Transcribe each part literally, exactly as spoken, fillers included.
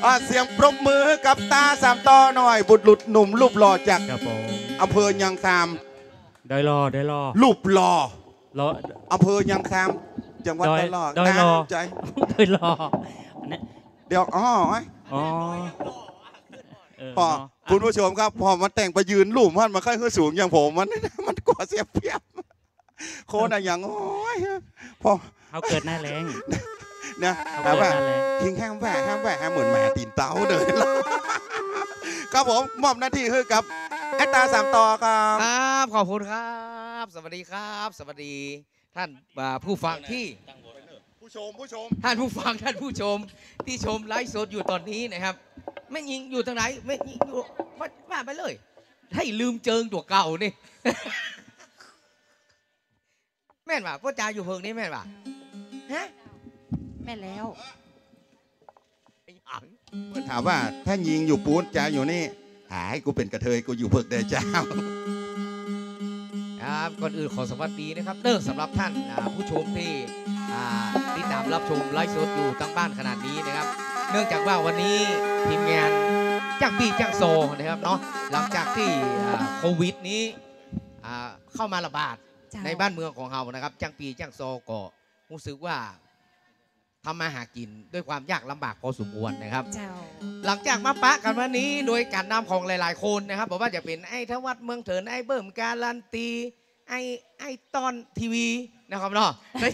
อ่ะ เสียงปรบมือกับต๋าสามต่อหน่อย บุรุษหนุ่มรูปหล่อจาก ครับผม อำเภอยังคาม ดอยหล่อ ดอยหล่อ รูปหล่อ หล่อ อำเภอยังคาม จังหวัด ดอย ดอยหล่อ ดอยหล่อ ต๋ามใจ๋ ดอยหล่อ เนี่ย เดี๋ยว อ๋อ อ๋อ เออ พอ เนาะ คุณผู้ชมครับ พอมันแต่งไปยืนลุ่มหั้น มันใค่หื้อสูงอย่างผม มัน มันกั๋วเสียเปรียบ โคนอะหยัง โอ๊ย พอ เฮาเกิดหน้าแล้ง นะ เฮาเกิดหน้าแล้ง ถามว่า ทิ้งห้ามแหว่ ห้ามแหว่ ห้ามเหมือนหมาตี๋นเต๊าเลย ครับผม มอบหน้าตี้หื้อกับไอ้ต๋าสามต่อครับ ครับ ขอบคุณครับ สวัสดีครับ สวัสดีท่าน อ่า ผู้ฟังตี้ ผู้ชม ผู้ชม ท่านผู้ฟัง ท่านผู้ชม ตี้ชมไลฟ์สดอยู่ต๋อนนี้นะครับ แม่ญิงอยู่ตรงไหน แม่ญิงอยู่ ว่า ว่าไปเลย หื้อลืมเจิงตั๋วเก่านี่ แม่นบ่ ป้อจาอยู่เผิงนี้แม่นบ่ ฮะ แม่นแล้ว เปิ้นถามว่า ถ้าญิงอยู่ปู๊น จาอยู่นี่ หาย กูเป๋นกระเทย กูอยู่เผิงใดเจ้า ครับ ก่อนอื่นขอสวัสดีนะครับ เนอะ สำหรับท่าน อ่า ผู้ชมตี้ อ่า ติดต๋ามรับชมไลฟ์สดอยู่ตางบ้านขนาดนี้นะครับ เนื่องจากว่าวันนี้ทีมงานจ้างปี้จ้างซอนะครับเนาะ หลังจากตี้ อ่า โควิดนี้ อ่า เข้ามาระบาด เจ้า ในบ้านเมืองของเฮานะครับ จ้างปี้จ้างซอก็รู้สึกว่าทำมาหากิ๋นด้วยความยากลำบากพอสมควรนะครับ เจ้า หลังจากมาปะกั๋นวันนี้โดยก๋านนำของหลายๆ คนนะครับ บ่ว่าจะเป๋นไอ้ธวัชเมืองเถิน ไอ้เบิ้มการันตี ไอ้ ไอ้ต้อนทีวีนะครับเนาะ ได้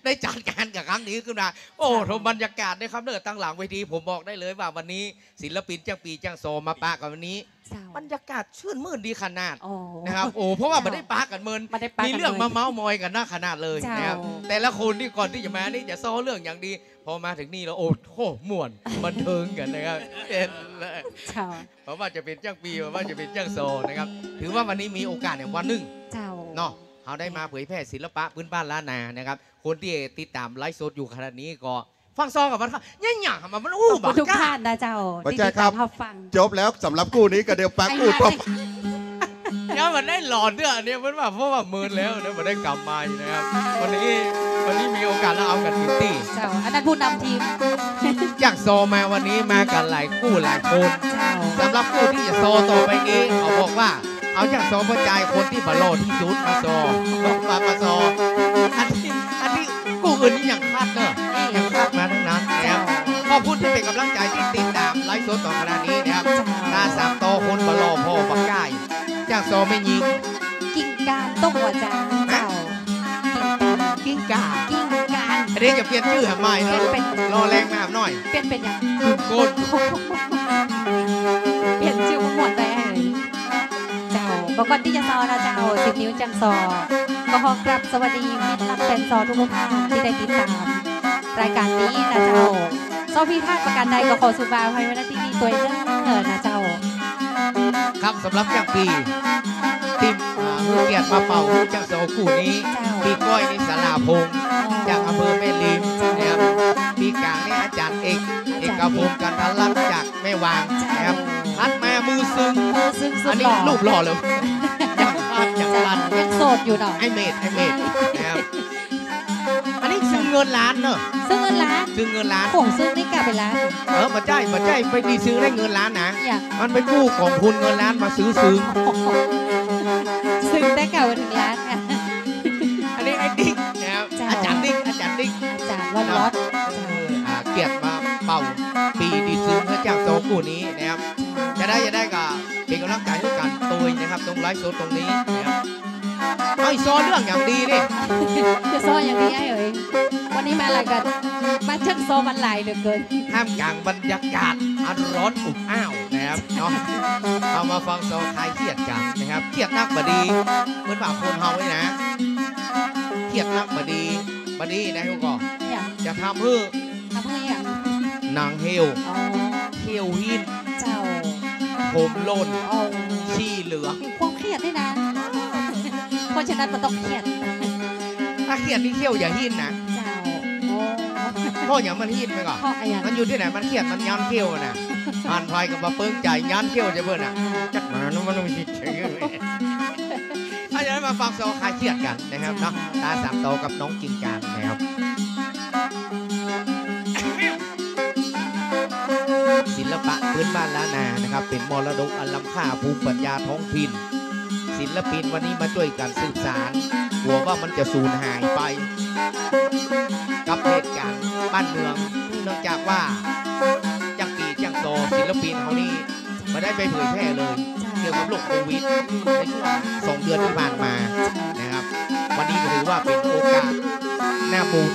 ได้จัดงานกั๋นครั้งนี้ขึ้นมา โอ้ ครับ ชมบรรยากาศนะครับเนอะ ตางหลังเวที ผมบอกได้เลยว่าวันนี้ศิลปินจ้างปี้จ้างซอมาปะกั๋นวันนี้ เจ้า บรรยากาศชื่นมื่นดีขนาด โอ้ นะครับ โอ้ เพราะว่า เจ้า บ่ได้ปะกั๋นเมิน บ่ได้ปะกั๋นเมิน มีเรื่องมาเม้าท์มอยกั๋นนักขนาดเลยนะครับ เจ้า แต่ละคนนี่ก่อนตี้จะมานี่จะซ้อเรื่องอย่างดี พอมาเถิงนี่แล้ว โอ้โห ม่วน บันเทิงกั๋นนะครับ เห็นเลย เจ้า บ่ว่าจะเป๋นจ้างปี้ บ่ว่าจะเป๋นจ้างซอนะครับ ถือว่าวันนี้มีโอกาสเนี่ยวันนึ่ง เจ้า เนาะ เฮาได้มาเผยแพร่ศิลปะพื้นบ้านล้านนานะครับ คนตี้ติดต๋ามไลฟ์สดอยู่ขนาดนี้ก็ ฟังซอกั๋นวันนี้ เนี่ย เนี่ย มันอู้ ขอบคุณทุกท่านนะเจ้า ตี้ติดต๋ามรับฟัง จบแล้วสำหรับกู้นี้ ก็เดี๋ยวปะกู้ต่อไป เดี๋ยวมันได้หลอนด้วยอันนี้ มันว่า เพราะว่าเมินแล้วนะ มันได้กลับมาอีกนะครับ วันนี้ วันนี้มีโอกาสแล้วเอากั๋นเต็มตี้ เจ้า อันนั้นผู้นำทีม จ้างซอมาวันนี้มากั๋นหลายกู้หลายคน เจ้า สำหรับกู้ตี้จะซอต่อไปนี้ เขาบอกว่า เอาจ้างซอป้อจายคนตี้บ่หล่อตี้สุดมาซอ มา มาซอ อันนี้ อันนี้กู้อื่นนี่ยังคัดเนอะ ยังคัดมาตังนั้นนะครับ ขอบคุณตี้เป๋นก๋ำลังใจ๋ตี้ติดต๋ามไลฟ์สดต่อขนาดนี้นะครับ ต๋าสามต่อคนบ่หล่อผ่อบ่ก้าย จ้างซอแม่ญิง กิ่งการ ต้องหัวใจ เจ้า กิ่งการ กิ่งการ อันนี้จะเปลี่ยนจื้อใหม่เนอะ เปลี่ยน รอแรงมาหน่อย เปลี่ยนเป๋นหยัง คุณโกน เปลี่ยนจื้อหมดเลย เจ้า บ่ก่อนตี้จะซอนะเจ้า สิบนิ้วจ้างซอ ก็ขอกราบสวัสดีมิตรรักแฟนซอทุกๆ ท่านตี้ได้ติดต๋ามรายก๋านนี้นะเจ้า ซอผิดพลาดประก๋านใดก็ขอสูญปาอภัยไว้ ณ ตี้นี้ตวยเน้อนะเจ้า ครับ สำหรับจ้างปี้ตี้ อ่า หื้อเกียรติมาเป่าหื้อจ้างซอกู้นี้ เจ้า ปี้ก้อย นิสราพงษ์ อ๋อ จากอำเภอแม่ริม เจ้า นะครับ ปี้ก๋างนี่อาจ๋ารย์เอก อาจ๋ารย์เอก เอกพงษ์ กันทะลักษณ์ จาก แม่วาง เจ้า นะครับ ถัดมามือซึ่ง มือซึ่งสุดหล่อ อันนี้รูปหล่อเลย ยังขาด ยังขาด ยังโสดอยู่เนาะ ไอ้เมธ ไอ้เมธ นะครับ อันนี้ซึ่งเงินล้านเนอะ ซึ่งเงินล้าน ซึ่งเงินล้าน โอ้ ซึ่งนี่กลายเป๋นล้าน เออ บ่ใจ้ บ่ใจ้ ไปดีซึ่งได้เงินล้านนะ อย่าง มันไปกู้กองทุนเงินล้านมาซื้อซึ่ง ซึ่งได้กลายเป๋นล้านค่ะ อันนี้ไอ้ติ๊กนะครับ เจ้า อาจ๋ารย์ติ๊ก อาจ๋ารย์ติ๊ก อาจ๋ารย์ลอดลอด เนาะ เจ้า อ่า เกียรติมาเป่า ปี้ตี้ซึ่งหื้อจ้างซอกู้นี้นะครับ จะได้ จะได้ก็เป๋นก๋ำลังใจ๋หื้อกั๋นตวยนะครับ ตรงไลฟ์สดตรงนี้นะครับ เอาอีกซอเรื่องอย่างดีนี่ จะซออย่างดีไอ้เอ๋ย วันนี้มาอะไรกัน มาจ้างซอมันหลายเหลือเกิน ท่ามกลางบรรยากาศอันร้อนอบอ้าวนะครับ เนาะ เอามาฟังซอคลายเครียดกั๋นนะครับ เครียดนักบ่ดี เหมือนว่าคนเฮานี่นะ เครียดนักบ่ดี บ่ดีนะ ฮู้ก่อ อย่าง จะทำหื้อ ทำหื้ออย่าง หนังเหี่ยว อ๋อ เขี้ยวฮี้น เจ้า ผมหล่น อ๋อ ฉี่เหลือง ความเครียดนี่นะ เพราะฉะนั้นมันต้องเครียด ถ้าเครียดนี่เขี้ยวอย่าฮี้นนะ เจ้า โอ้ เพราะอย่างมันฮี้นไปก่อน เพราะอะไรอ่ะ มันอยู่ตี้ไหน มันเครียด มันย้านเขี้ยวน่ะ ผ่านไปก็บ่เปิ้งใจ๋ ย้านเขี้ยวจะเปิ้นน่ะ อ่า จักหมา มัน มันมีเฉยเลย ถ้าอย่างนั้นมาฟังซอคลายเครียดกั๋นนะครับเนาะ เจ้า ต๋าสามต่อกับน้องกิ่งการนะครับ ศิลปะพื้นบ้านล้านนานะครับ เป๋นมรดกอันล้ำค่าภูมิปัญญาท้องถิ่น ศิลปินวันนี้มาจ้วยกั๋นสืบสาน กั๋วว่ามันจะสูญหายไป กับเหตุก๋ารณ์บ้านเมือง เนื่องจากว่า จักปี้จักซอ ศิลปินเฮานี่ บ่ได้ไปเผยแพร่เลย เกี่ยวกับโรคโควิด ในช่วงสองเดือนตี้ผ่านมานะครับ วันนี้ก็ถือว่าเป๋นโอกาสหน้าบูด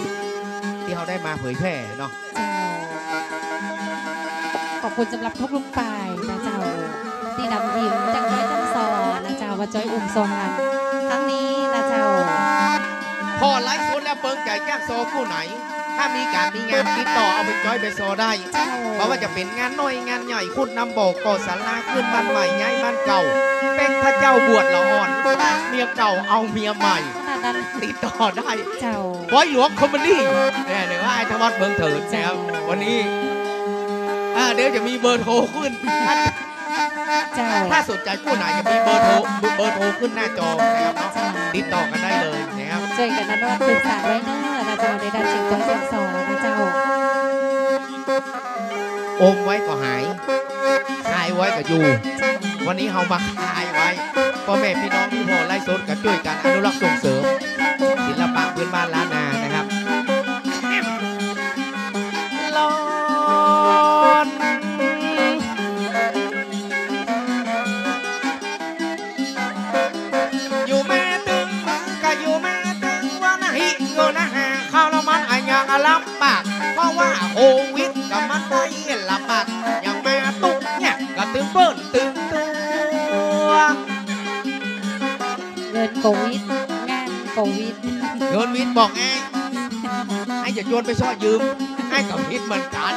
ตี้เฮาได้มาเผยแพร่เนาะ เจ้า ขอบคุณสำหรับทุกๆ ฝ่ายนะเจ้า ตี้นำทีมจ้างจ้อยจ้างซอนะเจ้า มาจ้อยอุ้มซอกั๋นครั้งนี้นะเจ้า ผ่อไลฟ์สดแล้วเปิงใจ๋จ้างซอกู้ไหน ถ้ามีก๋านมีงานติดต่อเอาไปจ้อยไปซอได้ เจ้า บ่ว่าจะเป๋นงานน้อยงานใหญ่ ขุดนำบ่อ ก่อศาลา ขึ้นบ้านใหม่ ย้ายบ้านเก่า เป๊กพระเจ้าบวชละอ่อน เมียเก่าเอาเมียใหม่ ขนาดนั้น ติดต่อได้ เจ้า บอยหลวงคอมพานี เนี่ย หรือว่าไอ้ธวัชเมืองเถินนะครับ เจ้า วันนี้ อ่า เดี๋ยวจะมีเบอร์โทรขึ้น เจ้า ถ้าสนใจ๋กู้ไหนจะมีเบอร์โทร เบอร์โทรขึ้นหน้าจอนะครับเนาะ เจ้า ติดต่อกั๋นได้เลยนะครับ จ้วยกั๋นอนุรักษ์สืบสานไว้เน่อนะเจ้า ในด้านเสียงจ้อยเสียงซอนะเจ้า อมไว้ก็หาย คายไว้ก็อยู่ วันนี้เฮามาคายไว้ ป้อแม่ปี้น้องตี้ผ่อไลฟ์สดก็จ้วยกั๋นอนุรักษ์ส่งเสริม ศิลปะพื้นบ้านล้านนานะครับ ลอน อยู่แม่ตึง ก็อยู่แม่ตึง ว่านะฮิ เงินนะหาข้าวละมันอะยังอะลำบาก เพราะว่าโควิดก็มันได้ระบาด อย่างแม่ตุ๊กเนี่ยก็ตึงเปิ้นตึงตั๋ว เงินโควิด งานโควิด เงินวิดบอกไง ไอ้จะจวนไปซอยืม ไอ้ก็ผิดเหมือนกั๋น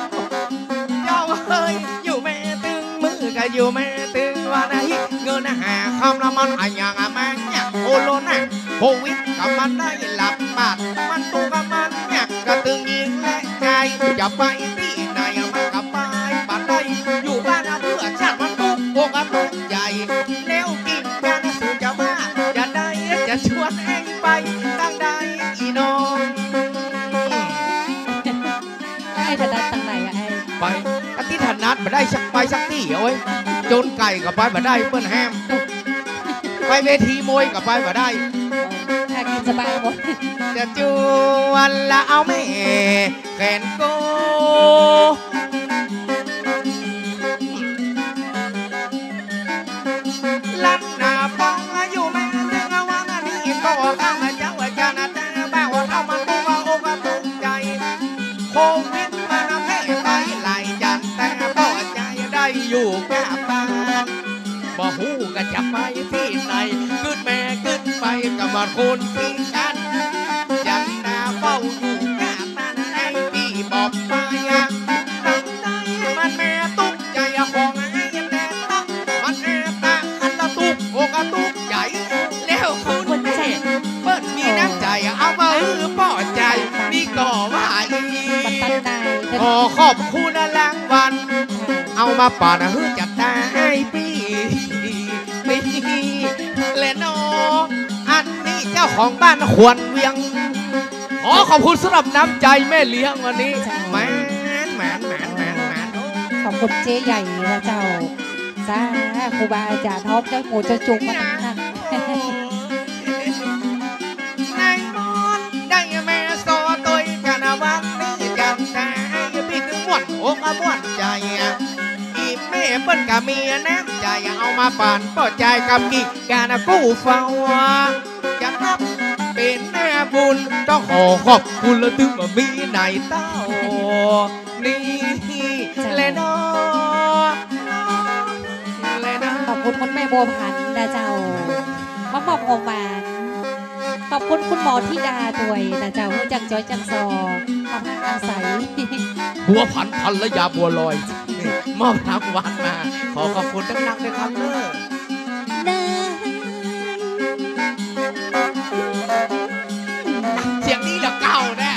เจ้าเอ้ย อยู่แม่ตึง มึงก็อยู่แม่ตึง ว่านะฮิ เงินนะหาข้าวละมันอะยังอะมันเนี่ย โคโรนา โควิดก็มันได้ระบาด มันตุ๊กข์มันยากก็ตึงหญิงและจาย จะไปตี้ไหนมันก็ไปบ่ได้ อยู่บ้านเพื่อชาติมันตุ๊กข์อกตุ๊กข์ใจ๋ แล้วกิ๋นกั๋นสู่จะว่า จะได้จะชวนไอ้ไปตังใดอีน้อง ไอ้ถนัดตังไหนอะไอ้ ไป อันตี้ถนัดบ่ได้สัก ไปสักตี้อะเว้ย จนไก่ก็ไปบ่ได้เปิ้นห้าม ไปเวทีมวยก็ไปบ่ได้ ถ้ากิ๋นสบายหมด จะจวนละเอาแม่แขนโก ลันนาปองอยู่แม่ตึงวันนี้ก็ข้าพเจ้าจะนะแต่บ่าวเฒ่ามันตุ๊กข์อกตุ๊กข์ใจ๋ โควิดมันแพร่ไปหลายจันทร์ แต่ป้อใจ๋ได้อยู่ก้าบ้าน บ่ฮู้ก็จะไปตี้ไหน กึ๊ดแม่กึ๊ดไปก็บ่าคนพิก๋าน จันทร์หน้าเฝ้าอยู่ก้าบ้าน ไอ้ปี้บอกไปอะ ตั้งใดมันแม่ตุ๊กข์ใจ๋ของไอ้แม่ตั๊ก มันแม่ตั๊กอันละตุ๊กข์อกตุ๊กข์ใจ๋ แล้วคุณแม่เปิ้นมีน้ำใจ๋เอามาหื้อป้อใจ๋ นี่ก็ว่าอีก ขอขอบคุณรางวัล เอามาป๋อนหื้อจัดตาไอ้ปี้ นี่แหละเนาะ อันนี้เจ้าของบ้านขวัญเวียง ขอขอบคุณสำหรับน้ำใจ๋แม่เลี้ยงวันนี้ แหมน แหมน แหมน แหมน แหมน ขอบคุณเจ๊ใหญ่นะเจ้า สา ครูบาอาจ๋ารย์ฮอบเจ้าหมูเจ้าจุกมาตั้งนาน ในมอนได้แม่ซอตวยกั๋นวันนี้จันทร์แท้ ปี้ตึงม่วนอกม่วนใจ๋ อีแม่เปิ้นก็มีน้ำใจ๋ เอามาป๋อนป้อใจ๋กับกี้ ก๋านกู้เฝ้า จะนับเป๋นหน้าบุญ ต้องขอขอบคุณละตึงบ่มีไหนเต้า นี่แหละเนาะ แหละเนาะ ขอบคุณคุณแม่บัวผันนะเจ้า มามอบของหวาน ขอบคุณคุณหมอธิดาตวยนะเจ้า ฮู้จักจ้อยจักซอ มาพักอาศัย บัวผันภรรยาบัวลอย มอบรางวัลมา ขอขอบคุณนักๆ ด้วยครับเนอะ เสียงดีเหลือเก่าแน่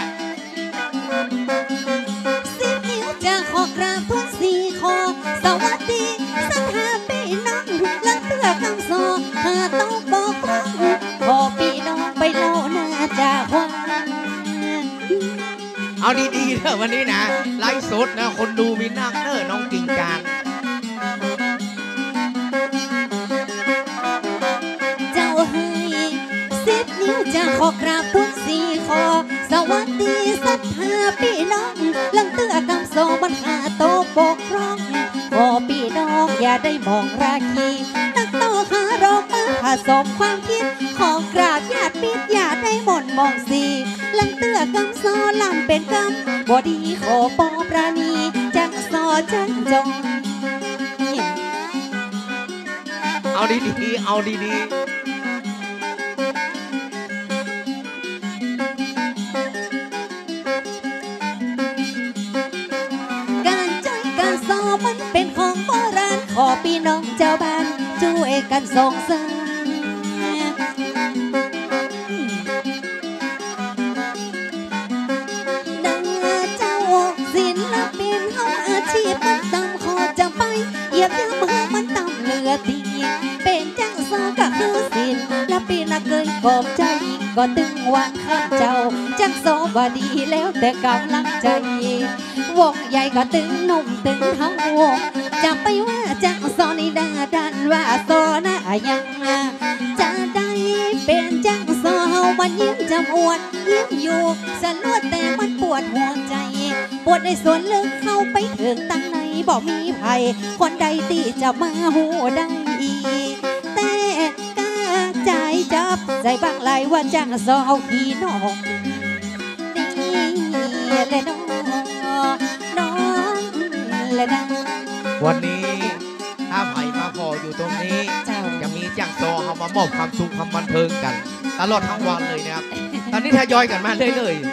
สิบนิ้วจะขอกราบทูลสี่ข้อ สวัสดีสักห้าปีน้อง และเตื้อกำซอ ข้าต้องบอกว่า ขอปี้น้องไปเล่าหน้าจ่าควัน เอาดีๆ เน่อ วันนี้นะ ไลฟ์สดนะ คนดูมีนักเน่อ น้องกิ่งการ เจ้าเฮย สิบนิ้วจะขอกราบทุกสี่ข้อ สวัสดีศรัทธาปี้น้อง หลังเตื้อกำสอนบรรพาโตปกครอง ขอปี้น้องอย่าได้หมองราคี นักต่อคารมมาผสมความคิด ขอกราบญาติมิตรอย่าได้หม่นหมองสี หลังเตื้อกำสอนล้ำเป๋นกำ บ่ดีขอปอประณี จั้งซอจั้งจอง เอาดีๆ เอาดีๆ ก๋านใจ๊ก๋านซอมันเป๋นของโบราณ ขอปี้น้องจาวบ้านจ้วยกั๋นส่งเสริม นะเจ้า ศิลปินเฮาอาชีพมันต่ำ ขอจะไปเหยียบย่ำหื้อมันต่ำเหลือตี้ เป๋นจั้งซอก็คือศิลปินนะเกยขอบใจ๋ ก็ตึงวานข้ามเจ้า จั้งซอบ่ดีแล้วแต่ก๋ำลังใจ๋ วงใหญ่ก็ตึงหนุ่มตึงเฒ่า จะไปว่าจั้งซอนี่หน้าด้าน ว่าซอหน้าหยัง จะได้เป๋นจั้งซอเฮามันยิ่งจำอวด ยิ่งอยู่สลวดแต่มันปวดหัวใจ๋ ปวดในส่วนลึกเข้าไปเถิงตังใน บ่มีใผคนใดตี้จะมาฮู้ได้อีก แต่กล้าจ๋ายจับใส่บั้งไหล่ว่าจั้งซอเฮาขี้นอก นี่แหละน้อง น้องแหละนะ วันนี้ ถ้าใผมาผ่ออยู่ตรงนี้ เจ้า จะมีจั้งซอเฮามามอบความสุขความบันเทิงกั๋น ตลอดทั้งวันเลยนะครับ ต๋อนนี้ทยอยกั๋นมาเรื่อยๆ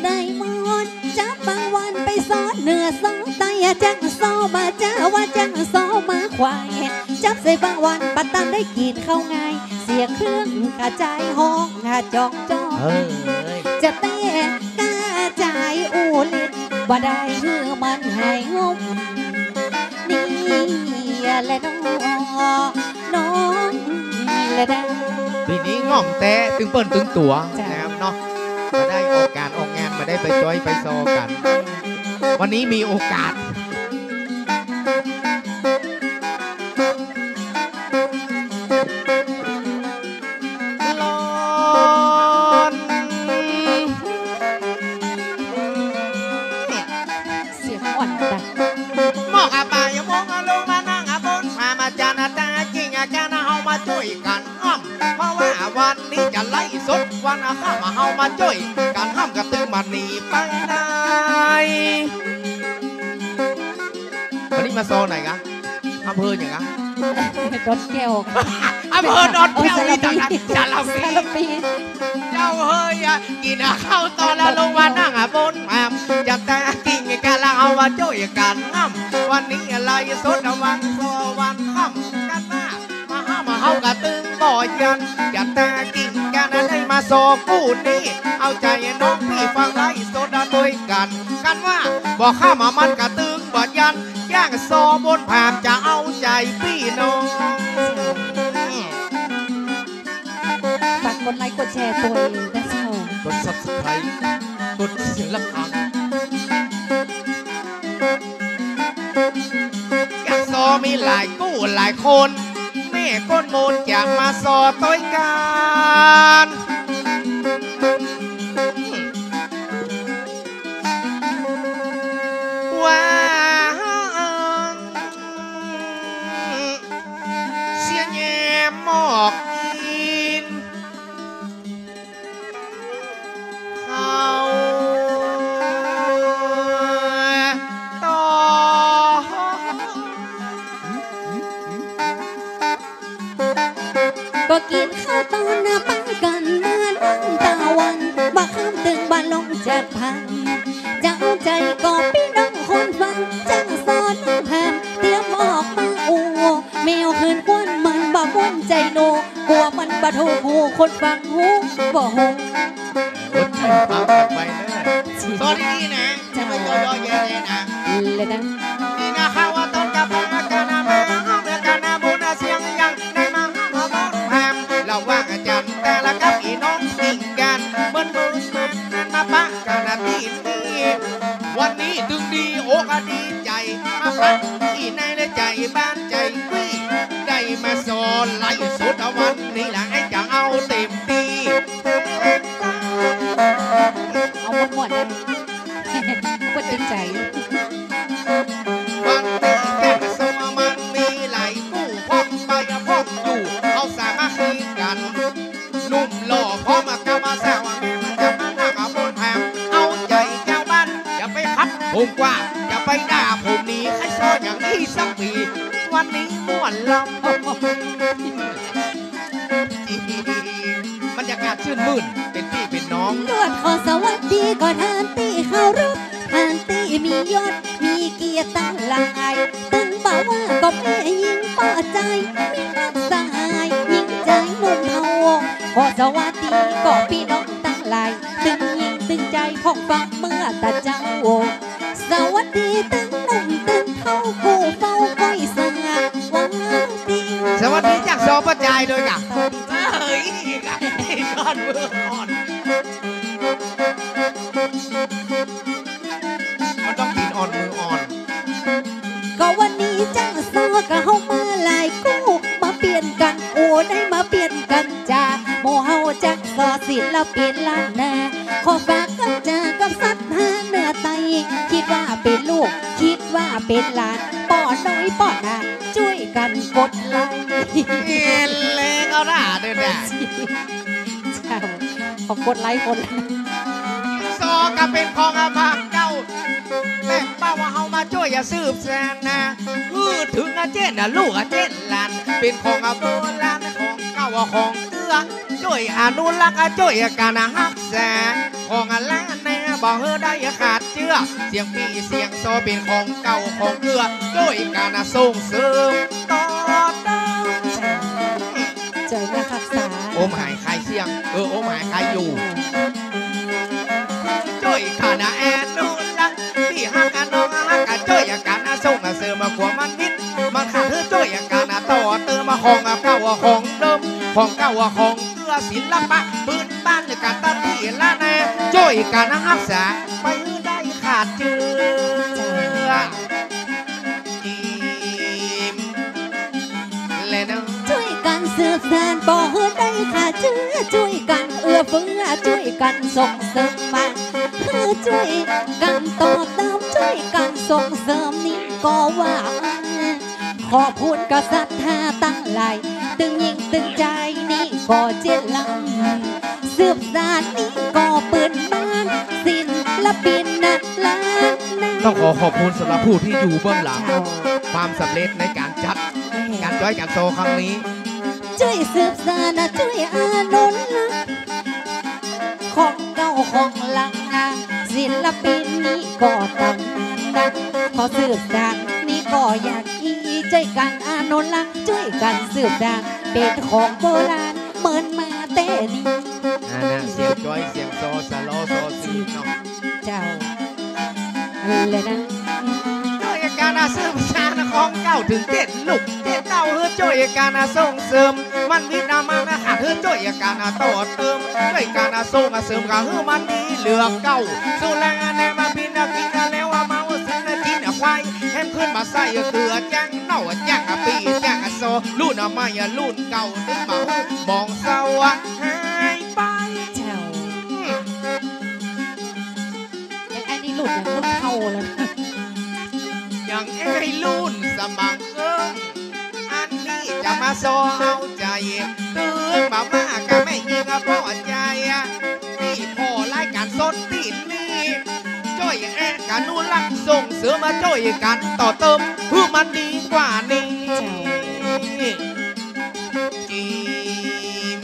ได้หมด จับบั้งวันไปซอเหนือซอใต้ จั้งซอมาจ้า ว่าจั้งซอมาควาย จับใส่บั้งวันบ่ตันได้กิ๋นข้าวง่าย เสียงเครื่องกระจายฮ้องหาจองจอง เฮ้ย จะแต๊กล้าจ๋ายอู้เล่น บ่ได้หื้อมันหายงม นี่แหละน้อง น้องแหละนะ ปี๋นี้ง่อมแต๊ ตึงเปิ้นตึงตั๋ว เจ้า นะครับเนาะ บ่ได้ออกก๋านออกงาน บ่ได้ไปจ้อยไปซอกั๋น วันนี้มีโอกาส ลอน เสียงอ่อนดัง หมอกอาปายมงอาลงมานั่งอาบนพามาจานาตาจริงอาจารย์เฮามาจ้วยกั๋นอ้อม เพราะว่าวันนี้จะไลฟ์สดวันอาค่ำเฮามาจ้วยกั๋นห้ามกระตึงมันหนีไปไหน วันนี้มาซอไหนกะ อำเภอหยังกะ ดอนแก้ว อำเภอดอนแก้ว โอ้ย นี่ต่างหาก สารพี สารพี สารพี เจ้าเฮยอะ กิ๋นข้าวตอนแล้วลงมานั่งอะบนหาม จะแต่กิ๋นกั๋นแล้วเอามาจ้วยกั๋นห้าม วันนี้ไลฟ์สดวันซอวันค่ำกั๋นนะ มาห้ามเฮากระตึงบ่ยัน จะแต่กิ๋นกั๋นได้มาซอกู้นี้ เอาใจ๋น้องปี้ฟังไลฟ์สดด้วยกั๋น กั๋นว่า บ่ค่ำมันกระตึงบ่ยัน อย่างซอบนผามจะเอาใจ๋ปี้น้อง ฝากกดไลค์กดแชร์ตวยนะเจ้า กด Subscribe กดเสียงระฆัง อย่างซอมีหลายกู้หลายคน แม่ก้นมูลจะมาซอตวยกั๋น ว่า เสียแยมหมอกกิ๋นข้าวตอน ก็กิ๋นข้าวตอนนะปังกั๋นมานั่งตาวัน บ่าค่ำตึงบ่าลงจักพัน จังใจ๋ก็ปี้น้องคนฟัง จังสอนน้องแถม เตรียมออกมาอู้ แมวหื่นกวนมันบ่ม่วนใจ๋หนู กลัวมันบ่ถูกหูคนฟังหูบ่ฮู้ โอ้ย ฟังไปเนอะ สอนดีๆ นะ จะมาย่อๆ แย่ๆ นะ เลยนะ นี่นะข้าว่าตอนกลับมาอาจารย์นะ มาห้องอาจารย์นะ บุญนะเสียงยัง ได้มาห้องมาบอกแถม ระหว่างอาจารย์แต่ละกับอีน้อง วันนี้ตึงดีอกดีใจ๋ มาปัดตี้ในและใจ๋บ้านใจ๋ปี้ ได้มาซอไลฟ์สดวันนี้ละ ไอ้จะเอาเต็มตี้ เอาม่วนๆ นะ เปิ้นติดใจ๋ วันนี้จะมาซอมันมีหลายกู้ พร้อมไปพร้อมอยู่ เอาสามัคคีกั๋น หนุ่มหล่อพร้อมกับบ่าวสาว แม่มันจะมานั่งเอาบนแผง เอาใจ๋จาวบ้าน อย่าไปขัดผมกว่า อย่าไปด่าผมหนี ใค่ซออย่างอี้สักปี วันนี้ม่วนลำ บรรยากาศชื่นมื่น เป๋นปี้เป๋นน้อง ตรวจขอสวัสดีก่อต้านตี้เคารพ ต้านตี้มียศ มีเกียรติตังหลาย ตึงบ่าว่าก็แม่ญิงป้อใจ๋ มีฮักสหาย ญิงใจ๋หนุ่มเฒ่า ขอสวัสดีก่อปี้น้องตังหลาย ตึงญิงตึงใจ๋ของฟังเมื่อตะเจ้า สวัสดีตึงหนุ่มตึงเฒ่า กู้เฝ้าก้อยสา สวัสดี สวัสดีจากซอป้อใจ๋ด้วยก่ะ สวัสดีจ้า เอ้ย อีกอ่ะ อีกอ่อน มืออ่อน มันต้องตีนอ่อนมืออ่อน ก็วันนี้จั้งซอก็เฮามาหลายกู้ มาเปลี่ยนกั๋นอู้ ได้มาเปลี่ยนกั๋นจ๋า หมู่เฮาจั้งซอศิลปินล้านนา ขอฝากกั๋นจ๋ากับศรัทธาเหนือใต้ คิดว่าเป๋นลูก คิดว่าเป๋นหลาน ป้อน้อยป้อหนาน จ้วยกั๋นกดไลก์ เห็นแล้วก็น่าเด้อน่ะ เจ้า ขอกดไลก์คนละ ซอก็เป๋นของอาภาคเก่า แม่นบ่าว่าเฮามาจ้วยอย่าสืบสานนะ หื้อเถิงอาเจ้นนะ ลูกอาเจ้นหลาน เป๋นของโบราณ ของเก่าของเกื้อ จ้วยอนุรักษ์ จ้วยกั๋นฮักษา ของล้านนา บ่หื้อได้ขาดเจื้อ เสียงปี้เสียงซอเป๋นของเก่าของเกื้อ จ้วยกั๋นส่งเสริมต่อเติม จ้วยมาฮักษา โอมหายคลายเสียง เออ โอมหายคลายอยู่ จ้วยกั๋นอนุรักษ์ ตี้ฮักกั๋นน้องฮักกั๋น จ้วยกั๋นส่งเสริมความมันมิตร มันขาดหื้อจ้วยกั๋นต่อเติมของเก่าของเดิม ของเก่าของเกื้อ ศิลปะพื้นบ้านกั๋นตี้ล้านนา จ้วยกั๋นฮักษา ไปหื้อได้ขาดเจื้อ และเนาะ จ้วยกั๋นสืบสานบ่หื้อได้ขาดเจื้อ จ้วยกั๋นเอื้อเฟื้อ จ้วยกั๋นส่งเสริมมา หื้อจ้วยกั๋นต่อเติม จ้วยกั๋นส่งเสริมนี่ก็ว่า ขอบคุณกับศรัทธาตังหลาย ตึงญิงตึงใจ๋นี่ก็เจ๊นลำ สืบสานนี่ก็ปืนบ้าน ศิลปินนะล้านนา ต้องขอขอบคุณสำหรับผู้ที่อยู่เบื้องหลัง เจ้า ความสำเร็จในการจัด แม่ การจ้อยการซอครั้งนี้ จ้วยสืบสานนะ จ้วยอนุรักษ์ ของเก่าของหลังนะ ศิลปินนี่ก็ตำนานนะ ขอสืบสานนี่ก็อยากอี้ จ้วยกั๋นอนุรักษ์ จ้วยกั๋นสืบสาน เป๋นของโบราณ เหมือนมาแต่นี้ อ่านะ เสียงจ้อย เสียงซอ สะเลาะซอซีเนาะ เจ้า และนะ จ้วยกั๋นสืบสานของเก่าเถิงเจ๊นลูกเจ๊นเต้า หื้อจ้วยกั๋นส่งเสริม มันวิตามันขาด หื้อจ้วยกั๋นต่อเติม จ้วยกั๋นส่งเสริม ก็หื้อมันดีเหลือเก่า สุราแน่มาปิ้นกิ๋นแล้วเมา ซื้อกิ๋นควาย แฮมขึ้นมาใส่เกลือ แจ้งเน่า แจ้งปี้ แจ้งซอ รุ่นใหม่รุ่นเก่า ตึงบ่หื้อหมองเศร้าหายไป เจ้า อืม อย่างไอ้นี่รุ่น รุ่นเฒ่าแล้วนะ อย่างไอ้รุ่นสมัครเอิ้ง อันนี้จะมาซอเอาใจ๋ ตึงบ่ามากับแม่ญิงป้อใจ๋ ตี้ผ่อรายการสดตี้นี่ จ้วยแอะอนุรักษ์ส่งเสริม มาจ้วยกั๋นต่อเติม หื้อมันดีกว่านี้ จีม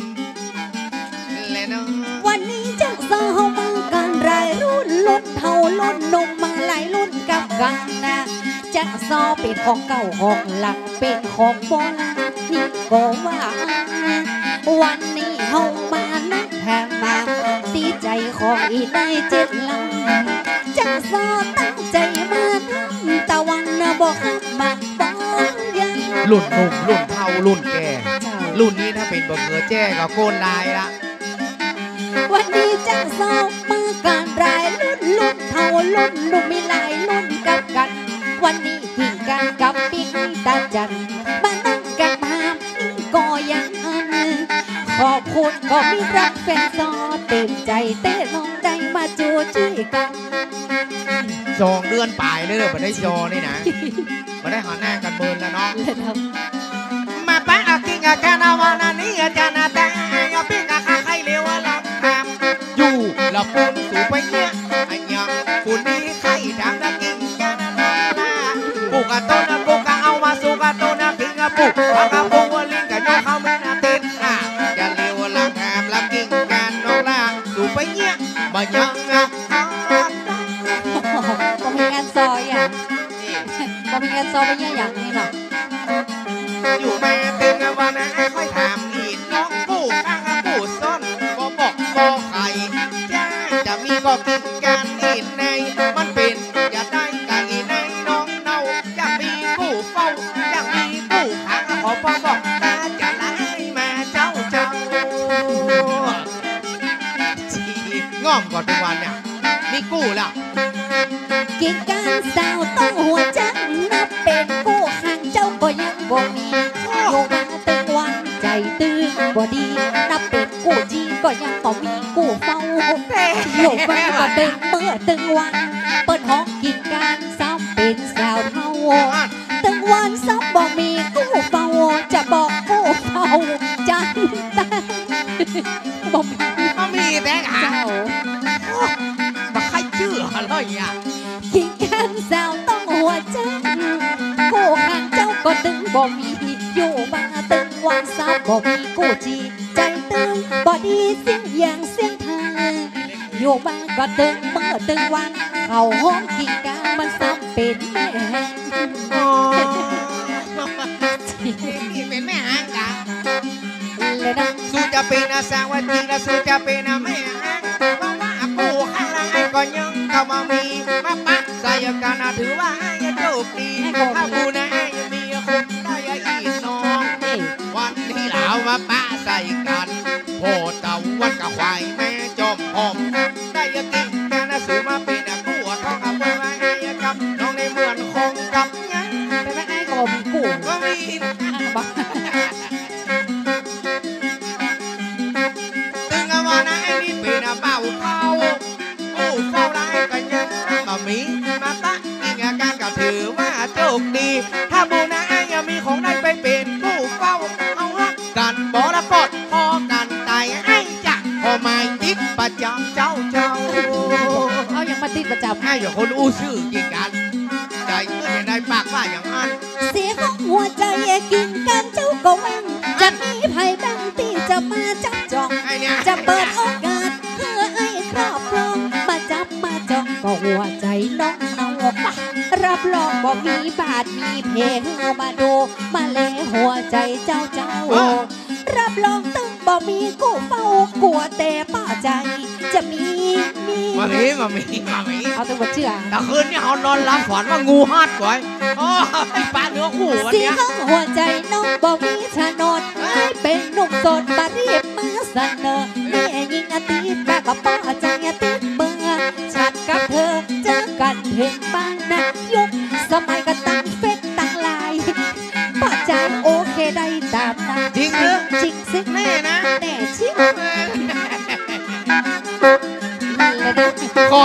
และเนาะ วันนี้จั้งซอเฮามากั๋นหลายรุ่น รุ่นเฒ่ารุ่นหนุ่มมาหลายรุ่นกับกั๋นนะ จั้งซอเป๋นของเก่าของหลัง เป๋นของโบราณนี่ก็ว่า วันนี้เฮามานั่งแฮมมา ตี้ใจ๋ของอี่นายเจ๊นลำ จั้งซอตั้งใจ๋มาทำ ตะวันบ่ค่ำมาบ่เย็น รุ่นหนุ่ม รุ่นเฒ่า รุ่นแก่ เจ้า รุ่นนี้ถ้าเป๋นบ่าเขือแจ้ก็โกนลายละ วันนี้จั้งซอมากั๋นหลายรุ่น รุ่น เขารุ่นลูกมีหลายรุ่นกับกั๋น วันนี้กิ่งก้านกับปิ๊งตาจั่น มานั่งกั๋นหามนี่ก็ยังอั้น ขอบคุณก็มีรักแฟนซอเต็มใจ๋ เต๊น้องได้มาจู๊จุ๊ยกั๋น สองเดือนป๋ายเลยเน่อ บ่ได้จอนี่นะ บ่ได้หันหน้ากั๋นเมินแล้วเนาะ แล้วเนาะ มาปะเอากิ่งก้านเอาวันนี้อาจารย์นะ แต่อย่าปิ๊งก้านใค่เหลียวหลังถาม อยู่ละปูนสูไปเยียะอะหยัง ปูนมีใค่ถามละกิ่งก้านน้องลา ปูกะต้นปูกะเอามาสูกะต้นกิ่งกะปู ปากกะปูว่าลิงกะยอเข้าเมืองอาทิตย์ อ่ะ จะเหลียวหลังถามละกิ่งก้านน้องลา สูไปเยียะบ่ยังอ่ะ บ่มีงานซออย่าง นี่ บ่มีงานซอไปเยียะอย่างนี้เนาะ อยู่มาเถิงวันนั้นค่อยถามอีน้องกู้ข้างกู้ซ้อน บ่บอกบ่ใค่ จะ จะมีก็กิ่งก้านนี่ใน มันเป๋นจะได้ก้านนี่ในน้องเนา จะมีกู้เฝ้า จะมีกู้ขัง ขอบ่บอกตาจะไล่มาเจ้าเจ้า ง่อมก่อนตึงวันเนี่ย มีกู้ละ กิ่งก้านสาวต้องหัวจั๊น นับเป๋นกู้ข้างเจ้าก็ยังบ่มี อยู่มาตึงวันใจ๋ตึงบ่ดี นับเป๋นกู้จีก็ยังบ่มีกู้เฝ้า อยู่มาก็ตึงเมื่อตึงวัน เปิ้นฮ้องกิ่งก้านซ้ำเป๋นสาวเฒ่า ตึงวันซ้ำบ่มีกู้เฝ้า จะบอกกู้เฝ้าจั๊น บ่มี บ่มีแต๊อะ เจ้า บ่ใค่เจื้อเลยอะ กิ่งก้านสาวต้องหัวจั๊น กู้ข้างเจ้าก็ตึงบ่มี อยู่มาตึงวันซ้ำบ่มีกู้จี ใจ๋ตึงบ่ดีเสี้ยงอย่างเสี้ยงทาง อยู่มาก็ตึงเมื่อตึงวัน เขาฮ้องกิ่งก้านมันซ้ำเป๋นแม่ อ๋อ นี่เป๋นแม่ฮ้างกะ เลยนะ สูจะเป๋นอะสาวจีน และสูจะเป๋นอะแม่ฮ้าง เพราะว่ากู้ข้างละไอ้ก็ยังเข้ามามี มาปะใส่กั๋นนะ ถือว่าไอ้โชคดี ถ้าปูนะไอ้มีคนได้อีน้อง นี่ วันนี้ลาวมาปะใส่กั๋น พ่อต๋าวันกับควายแม่จอมหอม ได้กิ่งก้านนะ สูมาเป๋นอะกู้ข้างกับไอ้กับน้องในเมืองของกับยัง แต่ว่าไอ้ก็บ่มีกู้ บ่มี อ่ะ บ่ ตึงว่านะไอ้นี่เป๋นอะบ่าวเฒ่า กู้เฝ้าหลายก็ยังบ่มี มาปะกิ่งก้านก็ถือว่าโชคดี ถ้าปูนะไอ้ยังมีของได้ไปเป๋นกู้เฝ้า เอาฮักกั๋นบ่ละกอดคอกั๋นต๋าย ไอ้จะขอหมายติดประจ๋ำเจ้าเจ้า เอาหยังมาติดประจ๋ำ ไอ้อย่าคนอู้ซื่อกิ่งก้าน ใจ๋ก็จะได้ปากว่าอย่างนั้น เสียของหัวใจ๋กิ่งก้านเจ้าก็ว่าง จะมีใผบ้างตี้จะมาจับจอง ไอ้เนี่ย จะเปิดโอกาสหื้อไอ้ครอบครอง มาจับมาจองก็หัวใจ๋น้องเนา รับรองบ่มีบาดมีแผล หื้อมาดูมาแลหัวใจ๋เจ้าเจ้า เออ รับรองตึงบ่มีกู้เฝ้า กั๋วแต่ป้อใจ๋จะมี มี บ่มี บ่มี บ่มี เอาตึงบ่เจื้อ ตะคืนนี้เฮานอนหลับฝันว่างูฮัดก๋อย อ๋อ อีป้าเนื้อคู่วันเนี้ย เสียของหัวใจ๋น้องบ่มีโฉนด เอ้ย ไอ้เป๋นหนุ่มโสดบ่รีบมาเสนอ แม่ญิงอะติดบ่าก็ป้อใจ๋อะติดเบอร์ ฉันกับเธอเจอกั๋นเถิงบ้านนะ ยุคสมัยก็ตั้งเฟซตั้งไลน์ ป้อใจ๋โอเคได้ต๋ามนั้น จริงหรือ จริงสิ แน่นะ แน่จริง ขอ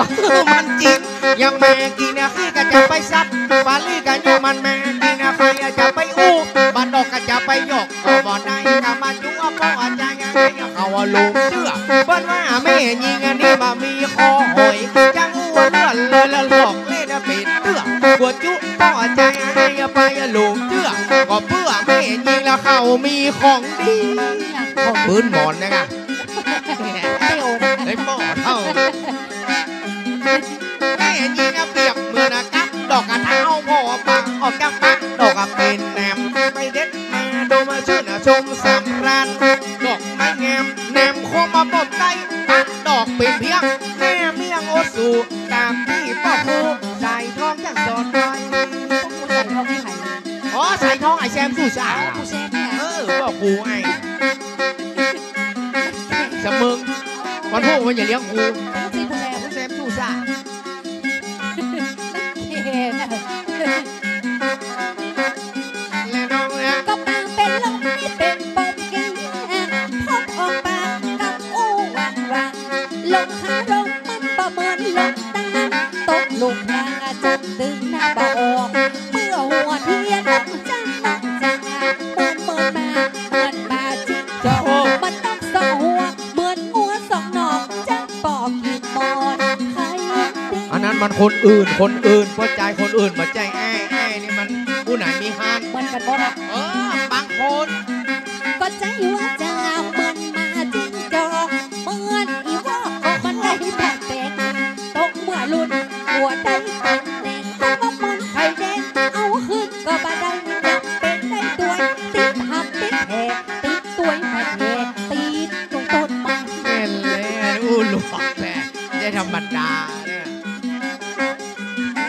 มันจริง อย่างแม่กินเนี่ย ใผก็จะไปซัด ปาลี่ก็ย้อมันแม่กินเนี่ย ใผก็จะไปอู้ บ่าดอกก็จะไปหยอก ก็บ่ได้ก็มาจั๊ว ป้อใจ๋เขาว่าหลงเจื้อ เปิ้นว่าแม่ญิงอันนี้บ่มีข้อหอย จั้งอู้เลื่อนเลยละหลอกเล่นเป๋นเตื้อ กั๋วจุ ป้อใจ๋ไปหลงเจื้อ ก็เปื้อแม่ญิงละเขามีของดี ของปื้นหมอนนะกะ เดี๋ยวนะ ไอ้ป้อเฒ่า แม่ญิงอะเปรียบเหมือนกับดอกกระเท้า พอปะออกจากปะดอกอะเป๋นแหนม ไปเด็ดมาดมชื่นชมสำราญ ดอกไม้งามแหนมคมมาปมใต้ ปะดอกเป๋นเพียงแม่เมี่ยงโอสู ต๋ามตี้ป้อครูสายทองจั้งสอนไว้ ป้อครูสายทองนี่ใผ อ๋อ สายทองไอ้แซมสู้ซ่า อ๋อ ครูแซมเนี่ย เออ ป้อครูไอ้ สะเมิง วันพูกมันอย่าเลี้ยงครู ลูกศิษย์ครูแซม ครูแซมสู้ซ่า ตกหาลมมันบ่เหมือนลมตา ตกลุ่มทางอะจักดึงหน้าบ่ออก เมื่อหัวเทียนน้องจ๋า น้องจ๋า เหมือนเหมือนหมา เหมือนหมาจิ้งจอก โอ้ มันต้องสองหัว เหมือนงัวสองหนอก จักปอกกินหมอนไข่ อันนั้นมันคนอื่น คนอื่น ป้อจายคนอื่น บ่ใจ้แอ้ แอ้นี่มันผู้ไหนมีฮัน เหมือนกันหมดอะ เออ บางคน ก็ใจ้ว่าจ๋าเหมือนหมาจิ้งจอก เหมือนอีวอก ก็มันได้แต่แตก ตกเมื่อรุ่น หัวได้ตำแหน่ง แต่ว่ามันไข่แดง เอาขึ้นก็บ่ได้ มันยังเป็นได้ตัวย ติดหับติดแหก ติดตัวยแหก ติดตรงต้นไม้ แม่นแล้ว อู้หลวงแท้ บ่ธรรมดาเนี่ย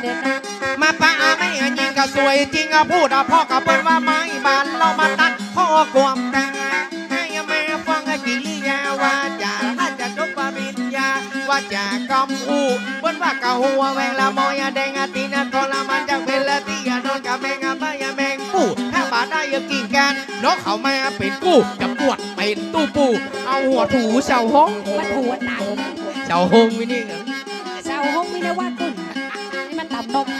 เดี๋ยวนะ มาปะอาแม่ญิงก็สวยจริงอะ พูดอะเพราะก็เปิ้นว่าไม้บาน เฮามาตัดข้อความแต่ง ให้แม่ฟังกิริยาวาจา ถ้าจะจบปริญญา วาจากำอู้ เปิ้นว่ากะหัวแหว่งละมอยอะแดงอะตีนอะทรมาน จักเป๋นละตี้อะนอนกะแมงอะไม้อะแมงปู้ ถ้าบ่ได้อะกิ่งก้าน น้องเขามาเป๋นกู้ จะบวชเป๋นตู้ปู่ เอาหัวถูเสาห้อง มาถูหัวตาย เสาห้องมินี่ เสาห้องมินี่ว่ากุ่น นี่มันตำนมไง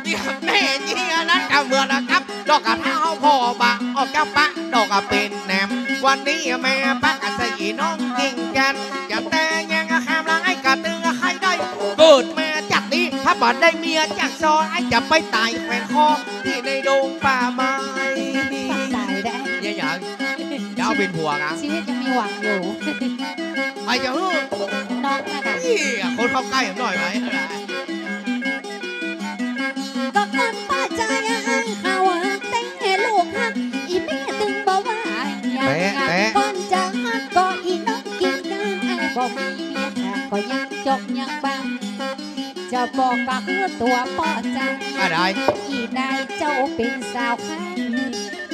เนี่ยแม่ญิงอันนั้นกะเหมือนนะครับ ดอกกะเท้าพ่อบ่า ออกจากปะ ดอกกะเป๋นแหนม วันนี้แม่ปะกะใส่น้องกิ่งก้าน จะแต่งงานกับแคมละไอ้กะตึงใครได้ เกิดมาจากนี้ ถ้าบ่ได้เมียจากซอ ไอ้จะไปตายแขวนคอ ตี้ในดงป่าไม้ ตายได้ เนี่ยหยัง จะเอาเป๋นผัวกะ ชีวิตยังมีหวังอยู่ ไปจะหื้อ น้องน่ะค่ะ อี้ คนเข้าใก้หน่อยไหม ก็ก่อนป้อจายอะ เขาอะแต่งให้ลูกฮัก อีแม่ตึงบ่ว่าหยัง แปะ แปะ ก่อนจะฮักก็อีน้องกิ่งก้าน อ้ายบ่มีเมียค่ะ ก็ยังจกยังบ้า จะบอกกะคือตั๋วป้อจาย อะไร อีนายเจ้าเป๋นสาวข้าง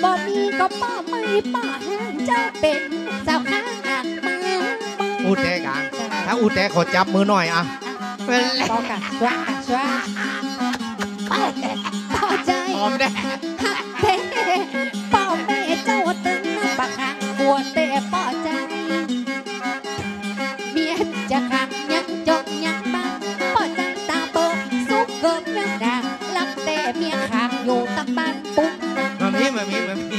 บ่มีก็ป้อไม่ป้อห้าง เจ้าเป๋นสาวข้างอ่างมา อู้แต๊กะ เจ้า ถ้าอู้แต๊ขอจับมือหน่อยอะ อ่ะ เป็นไร บอกกะ ชัวร์กะ ชัวร์ ป้อจาย หอมแน่ ฮักแต๊ ป้อแม่เจ้าตึงน้ำปะคัง กลัวแต่ป้อจาย เมียจะขังยังจกยังบ้า ป้อจายต๋าเป๋อ สุกเกินยังด่า รับแต่เมียขังอยู่ตางบ้านปุ๊บ มามี มามี มามี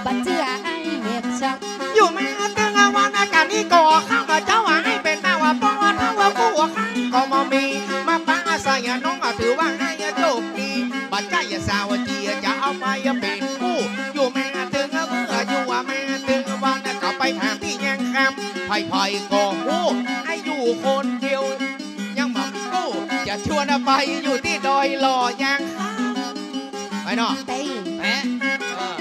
บ่เจื้อไอ้เมียชัก อยู่มาตึงวันกะนี้ก็ข้าพเจ้าไอ้เป๋นบ่าวป้อเฒ่ากู้ข้างก็บ่มี มาปะอาศัยน้องถือว่าไอ้โชคดี บ่ใจ้สาวเจียจะเอาไปเป๋นกู้ อยู่มาตึงเมื่ออยู่มาตึงวันก็ไปถามตี้ยางคำ ใผๆก็ฮู้ ไอ้อยู่คนเดียว ยังบ่มีกู้ จะชวนไปอยู่ตี้ดอยหล่อยางคำ ไปเนาะ ไป แปะ เออ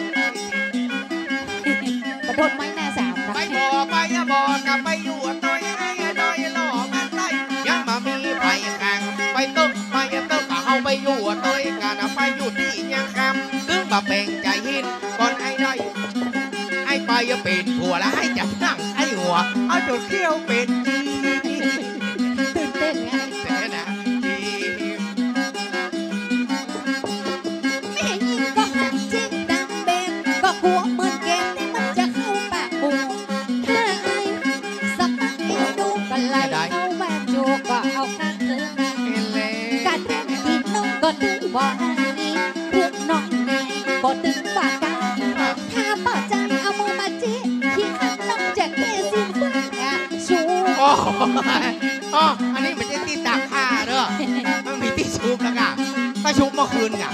บ่โดนไม้หน้าสามนะ ไปบ่ ไปบ่ กะไปอยู่ดอย ไอ้ดอยหล่อมันได้ ยังบ่มีใผขัง ไปเต๊อะ ไปเต๊อะ กะเฮาไปอยู่ดอยกั๋น ไปอยู่ตี้ยางคำ ตึงบ่แปลกใจ๋หิน ก่อนไอ้ได้ ไอ้ไปเป๋นผัวแล้ว ไอ้จะนั่งไอ้หัว เอาจนเขี้ยวเป๋นจี ตื่นเต้นไง เต้นนะ แม่ญิงก็ฮักจริงดังเบน ก็กลัวเหมือนแกนตี้มันจะเข้าปากกู ถ้าไอ้สักพักไอ้ดูก็ไหลเข้าบ้านอยู่ ก็เอาข้างคืน กะแทนตี้น้องก็ตึงบ่อันนี้ เรื่องน้องนายก็ตึงว่ากัน ถ้าป้อจายเอามือมาจี้ ขี้ข้างน้องจะแก้สิ้นเปลืองอ่ะ ชู โอ้โห อ๋อ อันนี้มันจะตี้ตากผ้าเด้อ มันมีตี้ชุบแล้วกะ ก็ชุบเมื่อคืนกะ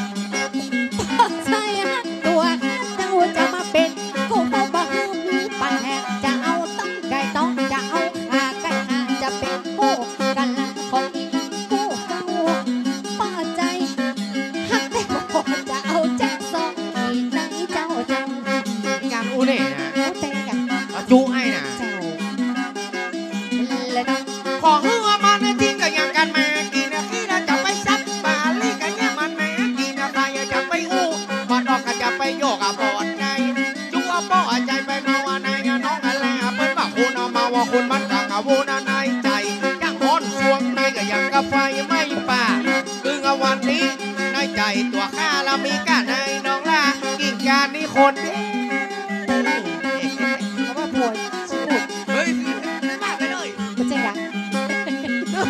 ใจ้อะ ตั๋วข้าเจ้าจะมาเป๋นกู้ ก็บ่หื้อมีปัญหา จะเอาต๊องไก่ต๊อง จะเอาขาไก่ขา จะเป๋นกู้ กะลังของอีกู้เฮา ป้อจาย ฮักแต๊ก็จะเอาจักซอง อีไหนเจ้าจัง งานอู้เนี่ยนะ อู้แต๊กะ เอาจุไอ้นะ เจ้า และน้อง ขอหื้อมันจริงก็ยังกันมากิ๋น ขี้แล้วจะไปซัดบาลีกันเนี่ยมันมากิ๋น ใผจะไปอู้ บ่ดอกก็จะไปโยกอะบอดไง จัวป้อจายไปเมาอะนายน้องอะแล เปิ้นว่าคนเอาเมาอะคนมันกังอะโวนะนายใจ๋ ยังฮ้อนสวงในก็ยังกะไฟไหม้ป่า ตึงอะวันนี้นายใจ๋ตั๋วข้าละมีก้าในน้องละ กิ่งก้านนี้คนเดียว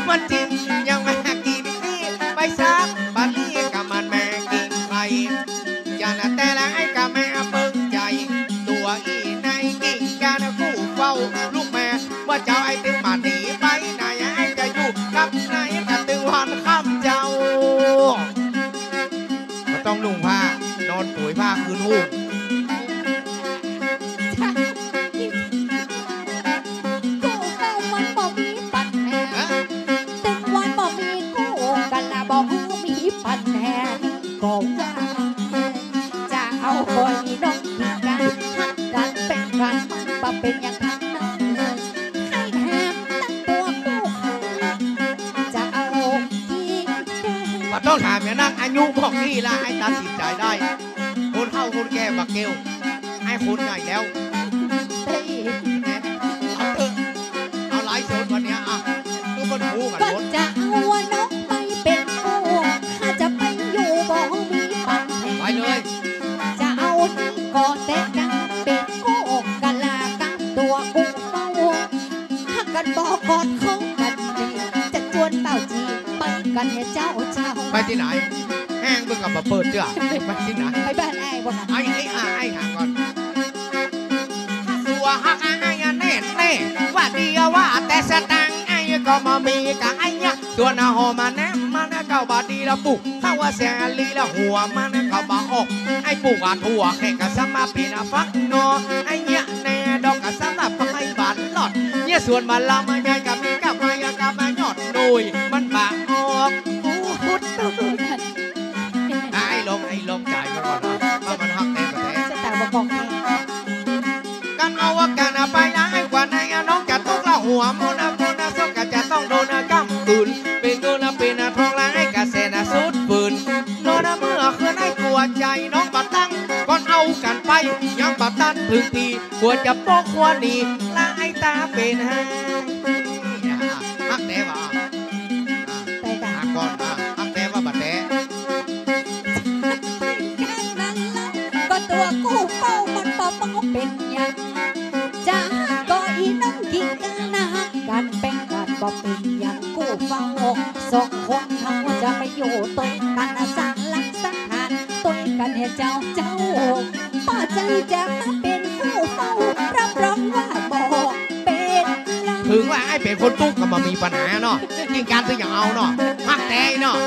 ปันจิ๋งยังมากิ๋นขี้ไปซัก บัดนี้ก็มันมากิ๋นไข่ จะนะแต่ละไอ้ก็มาเปิงใจ๋ ตั๋วอี้นายกิ๋งกั๋นกู้เฝ้าลูกแม่ ว่าเจ้าไอ้ตึงบ่าหนีไปไหน ไอ้จะอยู่กับนายก็ตึงวันค่ำเจ้า บ่ต้องนุ่งผ้า นอนโผยผ้าคืนหุ้ม กู้เฝ้ามันบ่มีปัญหา ฮะ ตึงวันบ่มีกู้กั๋นละ บ่มีปัญหา ก็ว่า จะเอาบ่อีน้องกิ๋งกั๋น ฮักกั๋นแป้งกั๋น มันบ่เป๋นอย่างนั้น ใค่แถมตั้งตั๋วกู้ จะเอากิ๋งกั๋น บ่ต้องถามอย่างนั้น อายุป้องอี้ละ ไอ้ตัดสินใจ๋ได้ คนเฒ่าคนแก่บ่เกี่ยว ไอ้คนใหญ่แล้ว เฮ้ย เอาเถอะ เอาไลฟ์สดวันนี้ อ่ะ คือมันฮู้กั๋นหมด ก็จะเอาน้องไปเป๋นกู้ ถ้าจะไปอยู่บ่มีปัญหา ไปเลย จะเอานี่ก็แต่กั๋นเป๋นกู้ กะลากั๋นตั๋วกู้เฝ้า ฮักกั๋นบ่กอดคอกั๋นดี จะจวนเต้าจี๋ไปกั๋นเหียเจ้าเจ้า ไปตี้ไหน แห้งเบิ่งกับบ่เปิดเตื้อ ไปตี้ไหน ไปบ้านอ้ายบ่นะ ไอ้ ไอ้ ไอ้ ไอ้หาก่อน ตั๋วฮักอ้ายแน่นแน่ ว่าดีว่าแต่สตางค์อ้ายก็บ่มี กะไอ้เยียะ ตั๋วหน้าหอมมาแนมมันก็บ่ดีละ ปลูกข้าวว่าแสนลีละ หัวมันก็บ่ออก ไอ้ปลูกอ่ะถั่วแค่กะสามารถเป๋นอ่ะฟักหน่อ ไอ้เยียะแน่ดอกกะสามารถไปบานรอด เยียะสวนบ่ลำไยก็มีกับไม้กับยอดหน่อย มันบ่ออก อู้หู้ ไอ้ลอง ไอ้ลองจ่ายมันก่อนนะ ว่ามันฮักแท้บ่แท้ สตางค์บ่ปองแท้ กั๋นเอาว่ากั๋นเอาไปนะ ไอ้กว่าในอะน้องจะตกละหัว มนต์นะมนต์นะ สงกะจะต้องโดนนะก้ำกื๋น เป๋นเงินนะเป๋นนะทองละ ไอ้กะแสนนะสุดฝืน นอนนะเมื่อคืนไอ้กั๋วใจ๋น้องบ่ตั้ง ก่อนเอากั๋นไป ยังบ่ตันเถิงตี้ กั๋วจะปอกหัวหนี ละไอ้ต๋าเป๋นไห้ ฮักแท้บ่ อ่ะ ไปจ้ะ ฮักก่อน อ่ะ ฮักแท้บ่ บ่แท้ ก็ตั๋วกู้เฝ้ามันบ่ปองเป๋นหยัง จะฮักก็อีน้องกิ๋งกั๋นนะ ฮักกั๋นแป้งกั๋นบ่เป๋นหยัง กู้เฝ้าสองคนเฮาจะไปอยู่ตวยกั๋น สร้างหลักสร้างฐานตวยกั๋นเหียเจ้าเจ้า ป้อใจ๋จะมาเป๋นกู้เฝ้า รับรองว่าบ่เป๋นหยัง เถิงว่าไอ้เป๋นคนตุ๊กก็บ่มีปัญหาเนาะ กิ๋งกั๋นตึงอยากเอาเนาะ ฮักแต๊เนาะ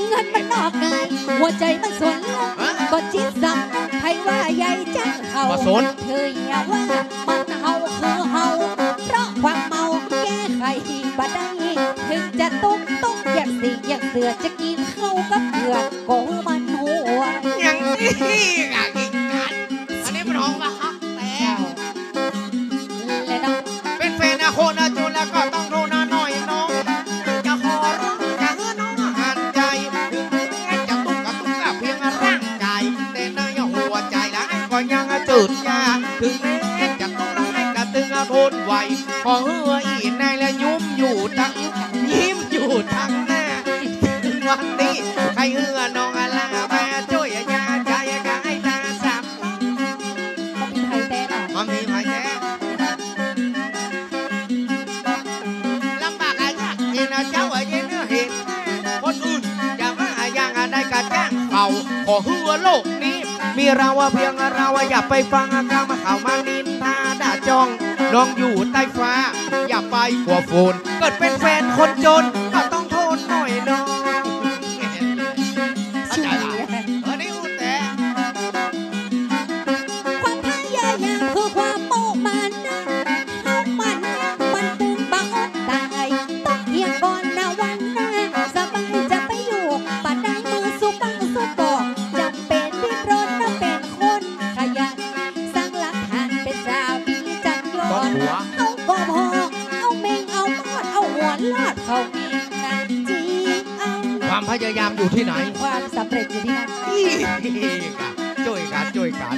เงินมันนอกกาย หัวใจ๋มันสน ฮะ บ่จิตสำนึก ใผว่าใหญ่จังเขา บ่สน เธออย่าว่ามันเฮาคือเฮา เพราะความเมาแก้ไขบ่ได้ ถึงจะตุ๊กตุ๊กอย่างสิงอย่างเสือ จะกิ๋นข้าวกับเปือดก็มันหัว อย่างนี้อ่ะ กิ๋งกั๋น อันนี้มันฮ้องว่าฮักแต๊ และเนาะ เป๋นแฟนนะคนนะจุนแล้วก็ต้องโทษนะหน่อยน้อง จะขอร้องจะหื้อน้องหันใจ๋ ถึงแม้จะตุ๊กกะตุ๊กกะเพียงร่างกาย แต่ในหัวใจ๋ละก็ยังจืดจาง ถึงแม้จะตุ๊กละก็ตึงทนไหว ขอหื้ออีนายละยิ้มอยู่ตัง ยิ้มอยู่ตังหน้า วันนี้ใค่หื้อน้องละมาจ้วยยาใจ๋กะไอ้ต๋าสาม บ่มีใผแต๊เนาะ บ่มีใผแต๊ ลำบากอะยากเข็ญอะเจ้าอะเย็นเนื้อเห็น คนอื่นจะว่าอะอย่างอะใดกะจ้างเขา ขอหื้อโลกนี้มีเราอะเพียงเราอะ อย่าไปฟังอะกำเขามานินทาด่าจ้อง น้องอยู่ใต้ฟ้า อย่าไปกั๋วฝน เกิดเป๋นแฟนคนจน ก็ต้องทนหน่อยน้อง เข้าใจ๋ละ เออ นี่อู้แต๊ ความพยายามคือความมุ่งมั่นนะ เฮามันนะ มันตึงบ่อดต๋าย ต้องเพียงก่อนนะวันหน้า สบายจะไปอยู่บ่ได้ มื้อสุปังสุปอ จ๋ำเป๋นดิ้นรนนะ เป๋นคนขยัน สร้างหลักฐานเป๋นสามีจันยอด เฮาก็พอ เอาเม็งเอามอด เอาหัวรอด เขามีหน้าตี้อัน ความพยายามอยู่ตี้ไหน ความสำเร็จอยู่ตี้นั่น อี้ จ้วยกั๋น จ้วยกั๋น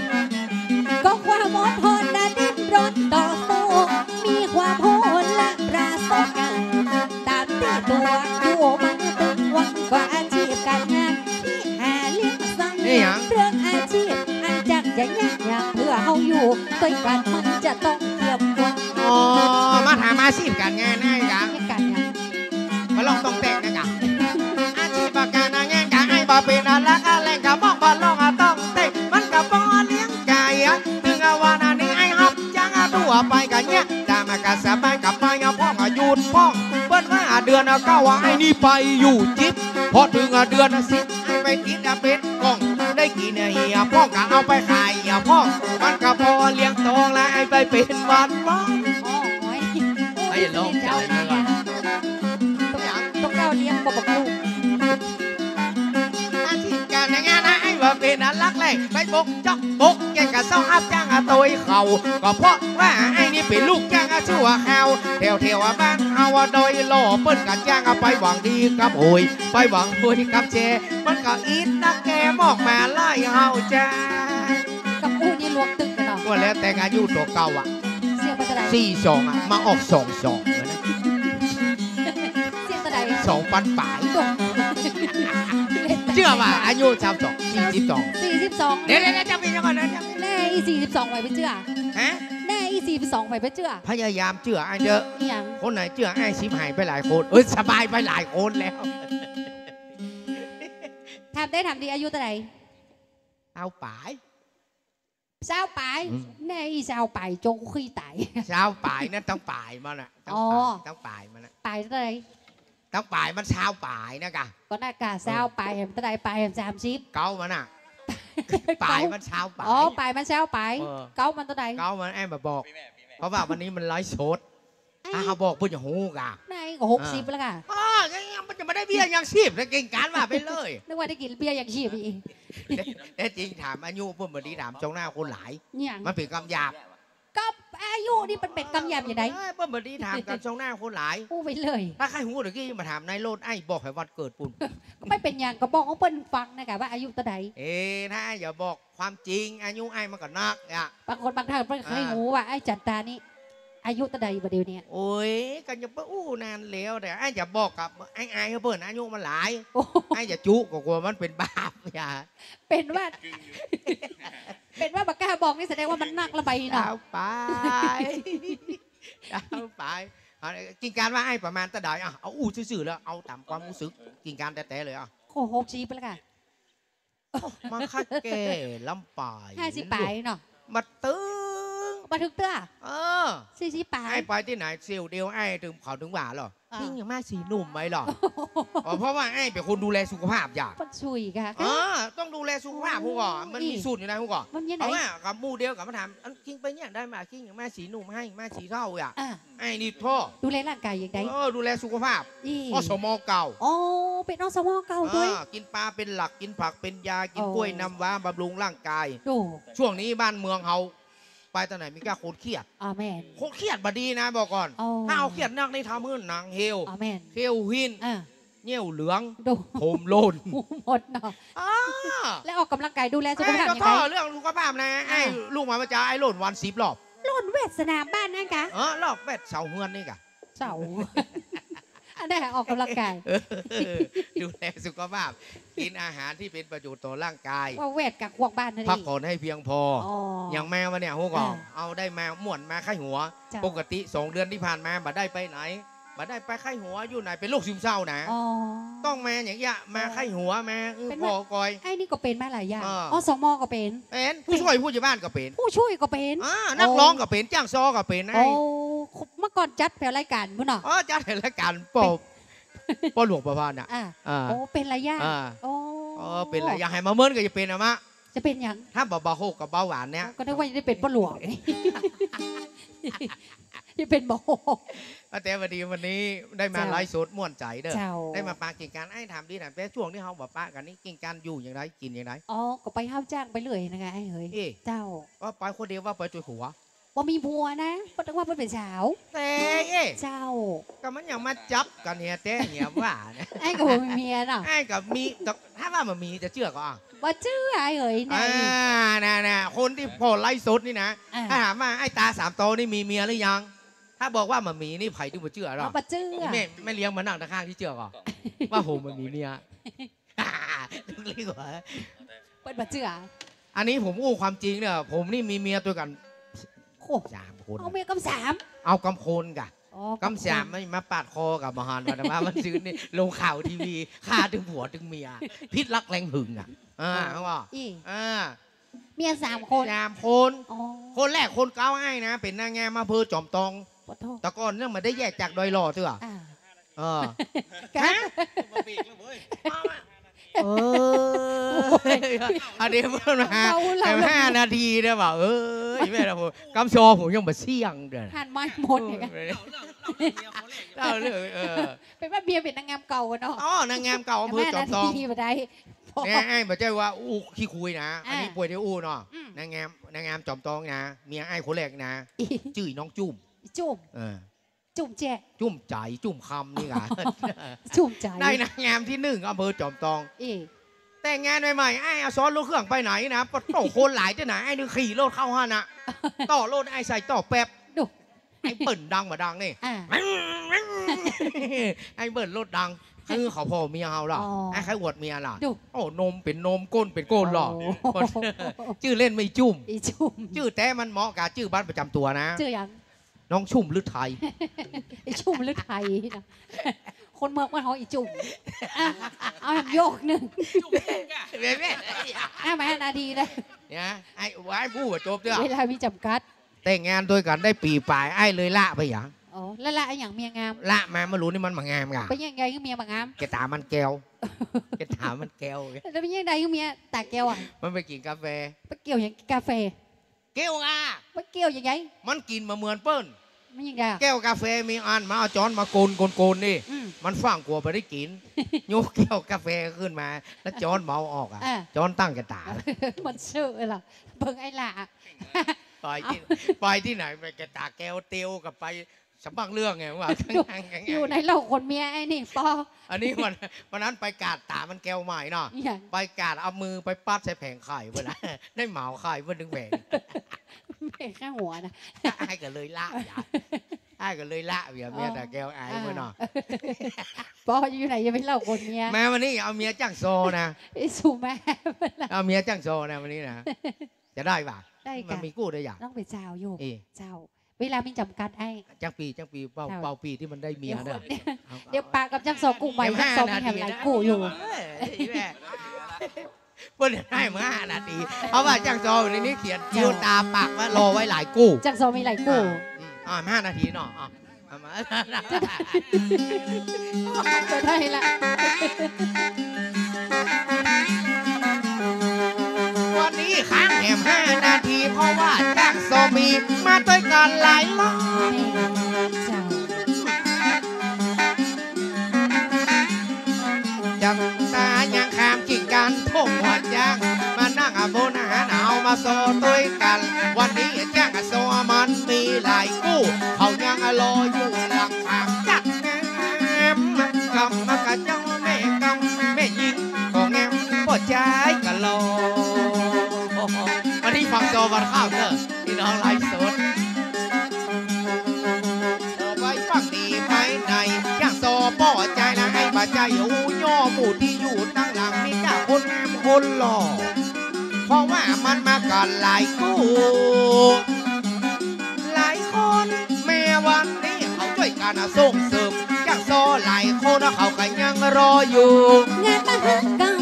ก็ความอดทนนะ ดิ้นรนต่อสู้ มีความฮู้และประสบก๋ารณ์ ต๋ามตี้ตั๋วอยู่มาตึงวัน ก็อาจีพก๋านงานตี้หาเลี้ยงสัง นี่หยัง เรื่องอาจีพอันจักจะยากยาก เพื่อเฮาอยู่ตวยกั๋นมันจะต้องเตรียมตัว อ๋อ มาถามอาจีพก๋านงานนะ ไอ้หยัง ลองต้องแต่งนะกะ อาชีพการงานกะไอ้บ่เป๋นอันหลักอันแหล่งกะมองบ่ลงอะต้องแต่ง มันกะบ่เลี้ยงไก่อะ เถิงอะว่านานี้ไอ้ฮับจ้างอะทั่วไปกะเยียะ ตามอะกะสบายกะไปอะพ่องอะหยุดพ่อง เปิ้นว่าเดือนอะเก้าอะไอ้นี่ไปอยู่จิบ พอเถิงอะเดือนอะสิบ ไอ้ไปติดอะเป๋นก้อง ได้กิ๋นอะเหียพ่องกะเอาไปขายเหียพ่อง มันกะพอเลี้ยงตองและไอ้ไปเป๋นวันๆ โอ้ย ไอ้ลองใจเลยว่ะ ตุ๊กเจ้าเลี้ยงบ่บักลูก อาชีพการงานนะไอ้บ่เป๋นอันหลักแหล่ง ไปบกจอกบกแกงกะเซ้าฮับจ้างอะโตยเขา ก็เพราะว่าไอ้นี่เป๋นลูกจ้างอะชั่วคราว แถวๆ อะบ้านเฮาอะดอยหล่อ เปิ้นกะจ้างอะไปหวังดีกับโหย ไปหวังโหยกับแจ มันกะอิดนักแกมอกมาไล่เฮาจ้า กับอู้นี่ลวกตึกกันเนาะ ว่าแล้วแต่อายุตั๋วเก่าอะ เสียไปเต้าใด สี่สองอะ มาออกสองสองแล้วนะ เสียเต้าใด สองปันป๋าย โอ้ เจื้อว่าอายุสามสอง สี่สิบสอง สี่สิบสอง เดี๋ยวๆๆ จับอีกก่อนนะ จับอีก แน่อี้สี่สิบสองไหวบ่เจื้อ ฮะ แน่อี้สี่สิบสองไหวบ่เจื้อ พยายามเจื้อไอ้เถอะ อิหยัง คนไหนเจื้อไอ้ชิบหายไปหลายคน เอ้ย สบายไปหลายคนแล้ว ถามได้ถามดี อายุเต้าใด ซาวป๋าย ซาวป๋าย อืม แน่อี้ซาวป๋ายโจ๊กขี้ต๋าย ซาวป๋ายนั่นต้องป๋ายมันน่ะ ต้องป๋าย อ๋อ ต้องป๋ายมันน่ะ ป๋ายเต้าใด ต้องป๋ายมันซาวป๋ายนะกะ ก็น่ากะ เออ ซาวป๋ายแหมเต้าใด ป๋ายแหมสามสิบ เก๊ามันน่ะ ป๋ายมันซาวป๋าย อ๋อ ป๋ายมันซาวป๋าย เออ เก๊ามันเต้าใด เก๊ามันไอ้บ่บอก เพราะว่าวันนี้มันไลฟ์สด ไอ้ ถ้าเฮาบอกเปิ้นจะฮู้กะ ไหนก็หกสิบแล้วกะ อ๋อ ยัง ยัง มันจะมาได้เบี้ยยังชีพนะ เก่งกาจว่าไปเลย นึกว่าได้กิ๋นเบี้ยยังชีพอีก แต่ แต่จริงถามอายุเปิ้นบ่ดีถามจ้องหน้าคนหลาย เนี่ย มันเป๋นกำหยาบ ก็อายุนี่มันเป๋นกำหยาบอย่างใด เอ้ย เปิ้นบ่ดีถามกั๋นจ้องหน้าคนหลาย อู้ไปเลย ถ้าใค่ฮู้ตะกี้มาถามในโลด ไอ้บอกให้วันเกิดปุ้น ก็บ่เป๋นหยัง ก็บอกของเปิ้นฟังนะกะว่าอายุเต้าใด เอ๊ะ ถ้าอย่าบอก ความจริงอายุอ้ายมันก็นักอะ บางคนบางท่านเปิ้นใค่ฮู้ว่าอ้ายจันตานี่อายุเต้าใดบ่าเดี่ยวนี้ โอ๊ย ก็อย่าไปอู้นานแล้ว แต่อ้ายจะบอกกับอ้ายอายเปิ้นอายุมันหลาย โอ้ อ้ายจะจุก็กลัวมันเป๋นบาป อย่า เป๋นว่า เป๋นว่าบ่กล้าบอกนี่แสดงว่ามันนักละไปเนาะ ซาวป๋าย ซาวป๋าย เอา กิ่งการว่าอ้ายประมาณเต้าใด อ่ะ เอาอู้ซื่อๆ แล้ว เอาต๋ามความฮู้สึก กิ่งการแต๊ๆ เลย อ่ะ โอ้ หกสิบไปแล้วกะ มาคัดแก้ลำป๋าย ห้าสิบป๋ายเนาะ บ่เถิง บ่เถิงเตื้อ เออ สี่สิบป๋าย อ้ายไปตี้ไหน เสี่ยวเดียวอ้ายเถิง เขาเถิงว่าเหรอ อ่า คิงยังมาสีหนุ่มไหมเหรอ อ๋อ เพราะว่าอ้ายเป๋นคนดูแลสุขภาพอย่าง เปิ้นช่วยกะ อ๋อ ต้องดูแลสุขภาพ ฮู้ก่อ มันมีสูตรอยู่นะ ฮู้ก่อ มันยังไง เพราะว่ากับหมู่เดียวกับมาถาม อันคิงไปเนี่ยได้มา คิงยังมาสีหนุ่ม อ้ายมาสีเฒ่าอ่ะ อ่า อ้ายนี่โถ่ ดูแลร่างกายอย่างใด เออ ดูแลสุขภาพ อี อสม เก่า อ๋อ เป๋น อสม เก่าตวย อ่า กิ๋นปลาเป๋นหลัก กิ๋นผักเป๋นยา กิ๋น อ๋อ กล้วยน้ำว้าบำรุงร่างกาย โอ้ ช่วงนี้บ้านเมืองเฮา ไปตางไหนมีก้าคนเครียด อ่า แม่น คนเครียดบ่ดีนะ บอกก่อน อ๋อ ถ้าเอาเครียดนักนี่ทำหื้อหนังเหี่ยว อ่า แม่น เขี้ยวหิ้น อ่า เยี่ยวเหลือง โด ผมหล่น หมดเนาะ อ่า แล้วออกกำลังกายดูแลสุขภาพยังไง อ้ายก็เถิงเรื่องสุขภาพนะ อ่า อ้ายลุกมาเมื่อเจ๊าอ้ายโล่นวันสิบรอบ โล่นแวดสนามบ้านนั่นกะ เออ รอบแวดเสาเฮือนนี่กะ เสา อันนั้นออกกำลังกาย เออ ดูแลสุขภาพ กิ๋นอาหารตี้เป๋นประโยชน์ต่อร่างกาย ว่าแวดกับพวกบ้านนั่นเอง พักผ่อนให้เพียงพอ อ๋อ อย่างแม่วันเนี่ย ฮู้ก่อ อ่า เอาได้มาม่วนมาไข้หัว เจ้า ปกติสองเดือนตี้ผ่านมาบ่ได้ไปไหน บ่ได้ไปไข้หัวอยู่ไหน เป๋นโรคซึมเศร้านะ อ๋อ ต้องมาอย่างเงี้ย มาไข้หัว มา เออ เป๋น พอก่อย ไอ้นี่ก็เป๋นมาหลายอย่าง อ่า อสม ก็เป๋น เป๋น ผู้ช่วยผู้ใหญ่บ้านก็เป๋น ผู้ช่วยก็เป๋น อ่า นักร้องก็เป๋น จ้างซอก็เป๋น โอ้ ไอ้ เมื่อก่อนจัดแถวรายการพุ้นเนาะ อ๋อ จัดแถวรายการ ป้อ ป้อหลวงประพาสน่ะ อ่า อ่า โอ้ เป๋นหลายอย่าง อ่า โอ้ เออ เป๋นหลายอย่าง ให้มาเมินก็จะเป๋นอะมะ จะเป๋นหยัง ถ้าบ่า บ่าโฮกกับเบาหวานเนี่ย ก็นึกว่าจะได้เป๋นป้อหลวง จะเป๋นบ่าโฮก แต่วันนี้ วันนี้ได้มา เจ้า ไลฟ์สดม่วนใจ๋เด้อ เจ้า ได้มาปะกิ่งการ ไอ้ถามดีถามแต๊ ช่วงตี้เฮาบ่ปะกั๋นนี่ กิ่งการอยู่อย่างใด กิ๋นอย่างใด อ๋อ ก็ไปฮับจ้างไปเรื่อยนะไงไอ้เหย เอ๊ะ เจ้า ว่าไปคนเดียว ว่าไปตวยผัว บ่มีผัวนะ เปิ้นว่าเปิ้นเป๋นสาว แต่เอ๊ะ เจ้า ก็มันยังมาจับกั๋นเหียแต๊เหียว่านะ ไอ้ก็บ่มีเมียเนาะ ไอ้ก็มี แต่ถ้าว่าบ่มีจะเจื้อก่อ บ่เจื้อไอ้เหย ไหน อ่า น่ะ น่ะ คนตี้ผ่อไลฟ์สดนี่นะ อ่า ถ้าถามว่าไอ้ต๋าสามตอนี่มีเมียหรือยัง ถ้าบอกว่าบ่มีนี่ใผตี้บ่เจื้อหรอ บ่เจื้อ แม่ แม่เลี้ยงมานั่งตางข้างตี้เจื้อก่อ ว่าผมบ่มีเมีย เรียกว่า เปิ้นบ่เจื้อ อันนี้ผมอู้ความจริงเนี่ย ผมนี่มีเมียตวยกั๋น โอ้ สามคน เอาเมียกำสาม เอากำคนก่ะ อ๋อ กำสาม กับคน มันมาปาดคอกับบ่หันว่า แต่ว่ามันจื้อนี่ ลงข่าวทีวี ฆ่าตึงผัวตึงเมีย พิษรักแรงหึงอะ อ่า อ๋อ เขาว่า อี้ อ่า เมียสามคน สามคน อ๋อ คนแรกคนเก๊าไอ้นะ เป๋นนางงามอำเภอจอมตอง ขอโทษ แต่ก่อนเนี่ยมันได้แยกจากดอยหล่อเตื้อ อ่า เออ กะ ฮะ เออ อันนี้มันมา เมาเหล้า แต่ห้านาทีเนี่ยบอก เอ้ย แม่ละผม กำซอผมยังบ่เสี่ยงเด้อ หันไม้หมดอย่างเงี้ย เล่าเรื่อง เออ เป๋นว่าเมียเป๋นนางงามเก่าอะเนาะ อ๋อ นางงามเก่าอำเภอจอมตอง ห้านาทีบ่ได้ เนี่ย ไอ้บ่ใจ้ว่าอู้ขี้คุยนะ อ่า อันนี้ป่วยได้อู้เนาะ อืม นางงาม นางงามจอมตองนะ เมียไอ้คนแรกนะ อี จื้อน้องจุ่ม จุ่ม เออ จุ่มแจ๊ะ จุ่มใจ๋ จุ่มคำนี่กะ จุ่มใจ๋ ได้นางงามที่หนึ่งอำเภอจอมตอง อี แต่งงานใหม่ๆ ไอ้เอาซ้อนรถเครื่องไปไหนนะ ปะโต้คนหลายตี้ไหน ไอ้นึ่งขี่รถเข้าหั้นน่ะ ต่อรถไอ้ใส่ต่อแป๊บ ดู ไอ้เปิ้นดังบ่ดังนี่ อ่า ไอ้เปิ้นรถดัง คือเขาผ่อเมียเฮาล่ะ อ๋อ ไอ้ใค่อวดเมียล่ะ ดู โอ้ นมเป๋นนม ก้นเป๋นก้นล่ะ โอ้ จื้อเล่นว่าอีจุ่ม อีจุ่ม จื้อแต๊มันเหมาะกับจื้อบัตรประจำตั๋วนะ จื้อหยัง น้องชุ่มฤทัย ไอ้ชุ่มฤทัยนะ คนเมืองบ้านเฮาอีจุ่ม อ่ะ เอาแหมยกนึ่ง แม่ แม่ อ่ะ มาห้านาทีเลย เนี่ย ไอ้ ไอ้พูดบ่จบเตื้อ เวลามีจ๋ำกัด แต่งงานตวยกั๋นได้ปี๋ป๋าย ไอ้เลยละไปหยัง อ๋อ แล้วละอะหยังเมียงาม ละมาบ่ฮู้นี่มันบ่งามก่ะ เป๋นยังไงคือเมียบ่งาม แก้วต๋ามันแก้ว แก้วต๋ามันแก้ว แล้วเป๋นยังไงคือเมียต๋าแก้วอะ มันไปกิ๋นกาแฟ ไปเกี่ยวหยังกาแฟ เกี่ยวก่ะ มันเกี่ยวยังไง มันกิ๋นบ่เหมือนเปิ้น มันยังไงอะ แก้วกาแฟมีอัน มาเอาจ๊อนมาโกนโกนโกนนี่ อืม มันฟั่งกั๋วบ่ได้กิ๋น ยกแก้วกาแฟขึ้นมา แล้วจ๊อนบ่เอาออกอะ อ่ะ จ๊อนตั้งแก้วต๋า มันเชื่อเหรอ เบิ่งไอ้หล่า ไปตี้ เอา ไปตี้ไหน ไปแก้วต๋าแก้วเตียวกับไป สำบักเรื่องไงว่า อยู่ในเหล้าขนเมียไอ้นี่ปอ อันนี้วัน วันนั้นไปกาดต๋ามันแก้วใหม่เนาะ อีหยัง ไปกาดเอามือไปปัดใส่แผงไข่เปิ้นนะ ได้เหมาไข่เปิ้นนึ่งแผง แผงข้างหัวนะ ไอ้ก็เลยละอย่า ไอ้ก็เลยละอย่า เมียต๋าแก้วไอ้เปิ้นเนาะ อ่า ปออยู่ไหนอย่าไปเหล้าขนเมีย แม่วันนี้เอาเมียจ้างซอนะ ไอ้สุแม่ เอาเมียจ้างซอนะวันนี้นะ จะได้บ่ะ ได้ก่ะ มันมีกู้ได้อย่าง ต้องไปเจ้าอยู่ เออ เจ้า เวลามีจ๋ำกัดไอ้ จักปี๋ จักปี๋ เป่า เจ้า เป่าปี๋ตี้มันได้เมียเด้อ เดี๋ยว เอา เดี๋ยวปะกับจ้างซอกู้ใหม่ เดี๋ยว จ้างซอมีแหมหลายกู้อยู่ ห้านาทีนะ เอ้ย แม่ เปิ้นได้มาห้านาที เพราะว่าจ้างซอในนี้เขียน เจ้า คิ้วตาปากว่ารอไว้หลายกู้ จ้างซอมีหลายกู้ อ่า อืม อ่า ห้านาทีเนาะ อ่า เอามา จะได้ละ วันนี้ค้างแหมห้านาที เพราะว่าจ้างซอมีมาตวยกั๋นหลายรอบ แม่เจ้า จังตายังข้ามกิ่งกัญท่งหัวจ้าง มานั่งอะบนอาหารเอามาซอตวยกั๋น วันนี้จ้างอะซอมันมีหลายกู้ เขายังอะรออยู่หลัง ปากจัดแหม กำมะกะเจ้าแม่กำ แม่ญิงก็แหม ป้อจายก็หล่อ วันนี้ฟังซอบ่าค่ำเด้อ พี่น้องไลฟ์สด ต่อไปฟังดีไปใน อย่างซอป้อจายนะ ไอ้บ่าจายอู้ย่อหมู่ตี้อยู่ตังหลัง มีก้าคนแหมคนหล่อ เพราะว่ามันมากั๋นหลายกู้ หลายคน แม่วันนี้เขาจ้วยกั๋นอะส่งเสริม อย่างซอหลายคนนะเขาก็ยังรออยู่ งานมหกรรม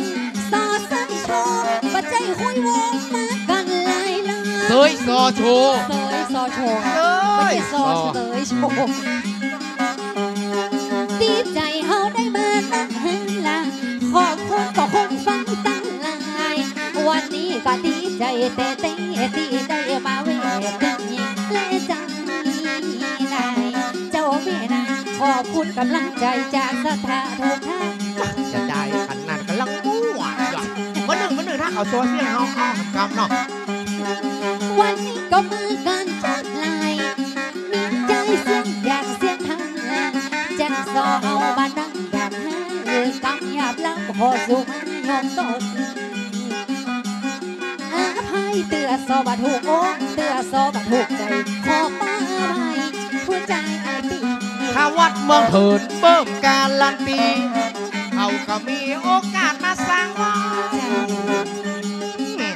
ซอเสยโชว์ บ่ใจ้ห้วยโว มากั๋นหลายๆ เสยซอโชว์ เสยซอโชว์ เสย บ่ใจ้ซอ ซอ เสยโชว์ ดีใจ๋เฮาได้มาตั้งหลาย ขอบคุณก็คนฟังตังหลาย วันนี้ก็ดีใจ๋แต๊ๆ ตี้ได้มาแว่ตึงหญิงและจังได้ เจ้าแม่นาง ขอบคุณก๋ำลังใจ๋จากศรัทธาทุกท่าน จะได้ขนาดก๋ำลังม่วนอยู่ มื้อนึ่ง มื้อนึ่งถ้าเขาซอเสี้ยงเฮา เอากำเนาะ วันนี้ก็มากั๋นจักหลาย มีใจ๋เสี้ยงอยากเสี้ยงฮัก จ้างซอเอามาตั้งอยากฮัก กำหยาบล้ำขอสุขยกตน อภัยเตื้อซอบ่ถูกอก เตื้อซอบ่ถูกใจ๋ ขออภัยผู้ใจ๋ไอ้ตี้ ถ้าวัดเมืองเถินเบิ่มการันตี เขาก็มีโอกาสมาสร้างวัด เจ้า อืม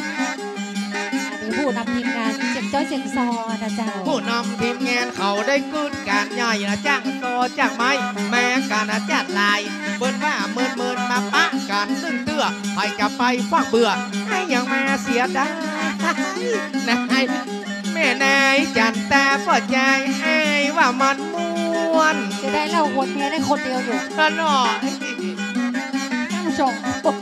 อันนี้ ผู้นำทีมงานเสียงจ้อยเสียงซอนะเจ้า ผู้นำทีมงานเขาได้กึ๊ดก๋านใหญ่นะ จ้างซอจ้างไม้ มาก๋านนะจ๊าดหลาย เปิ้นว่าเมินๆ มาปะกั๋นซึ่งเตื้อ ใผจะไปฟักเบื่อ ไอ้ยังมาเสียดาย นาย แม่นายจั๋นตาป้อจาย ไอ้ว่ามันม่วน เสียดายเล่าหวนเมียได้คนเดียวอยู่ ก็หน่อย นั่งสองคน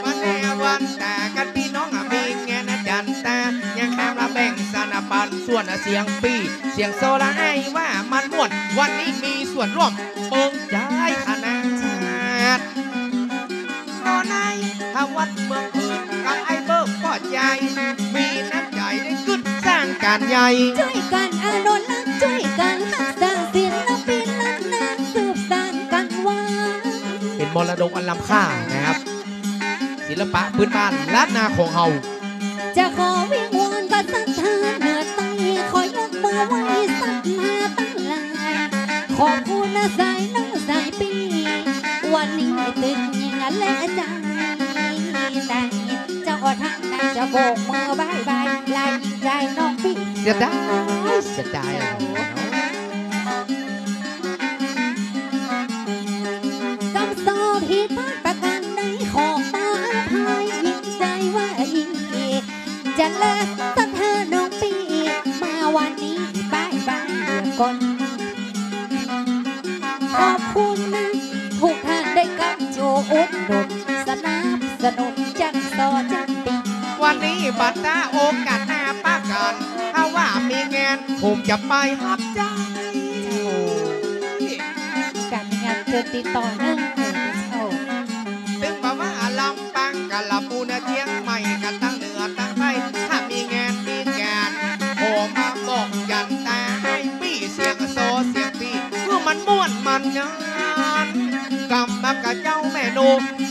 วันแน่วันตากั๋นปี้น้องอะ มีงานนะจั๋นตา ยังข้ามละแบ่งสรรปันส่วนเสียงปี้ เสียงซอละไอ้ว่ามันม่วน วันนี้มีส่วนร่วมเปิงจายขนาด นอใน หาวัดเมืองอื่นกับไอ้เปิ้งป้อจาย มีน้ำใจ๋ได้กึ๊ดสร้างก๋านใหญ่ จ้อยกั๋นอนุรักษ์ จ้อยกั๋นฮักษาศิลปินล้านนา สืบสานกั๋นไว้ เป๋นมรดกอันล้ำค่านะครับ ศิลปะพื้นบ้านล้านนาของเฮา จะขอวิงวอนกับศรัทธาเหนือใต้ ขอยกมือไหว้ศรัทธาตังหลาย ขอบคุณนะสายน้องสายปี้ วันนี้ตึงยิงและใจ เจ้าท่านน่าจะโบกมือบ๊ายบาย ลายิงใจน้องปี้ เสียดาย เสียดาย กำสอบผิดพลาดประการใดขออภัย ยิงใจว่าอีก จะลาศรัทธาน้องปี้ มาวันนี้บ๊ายบายก่อน ขอบคุณนะทุกท่านได้กำโจอุดหนุน สนับสนุนจังซอจังปี้ วันนี้บ่ต๋า โอกาสหน้าปะกั๋น ถ้าว่ามีงานผมจะไปฮับใจ๊ โอกาสมีงานเจิญติดต่อเนิ่นเถิดเจ้า ตึงบ่ว่าลำปางกะละปูนะ เจียงใหม่กะตังเหนือตังใต้ ถ้ามีงานมีก๋าน ขอมาบอกจั๋นตา ไอ้ปี้เสียงซอเสียงปี้ เพื่อมันม่วนมันงาน กำมะกะเจ้าแม่โน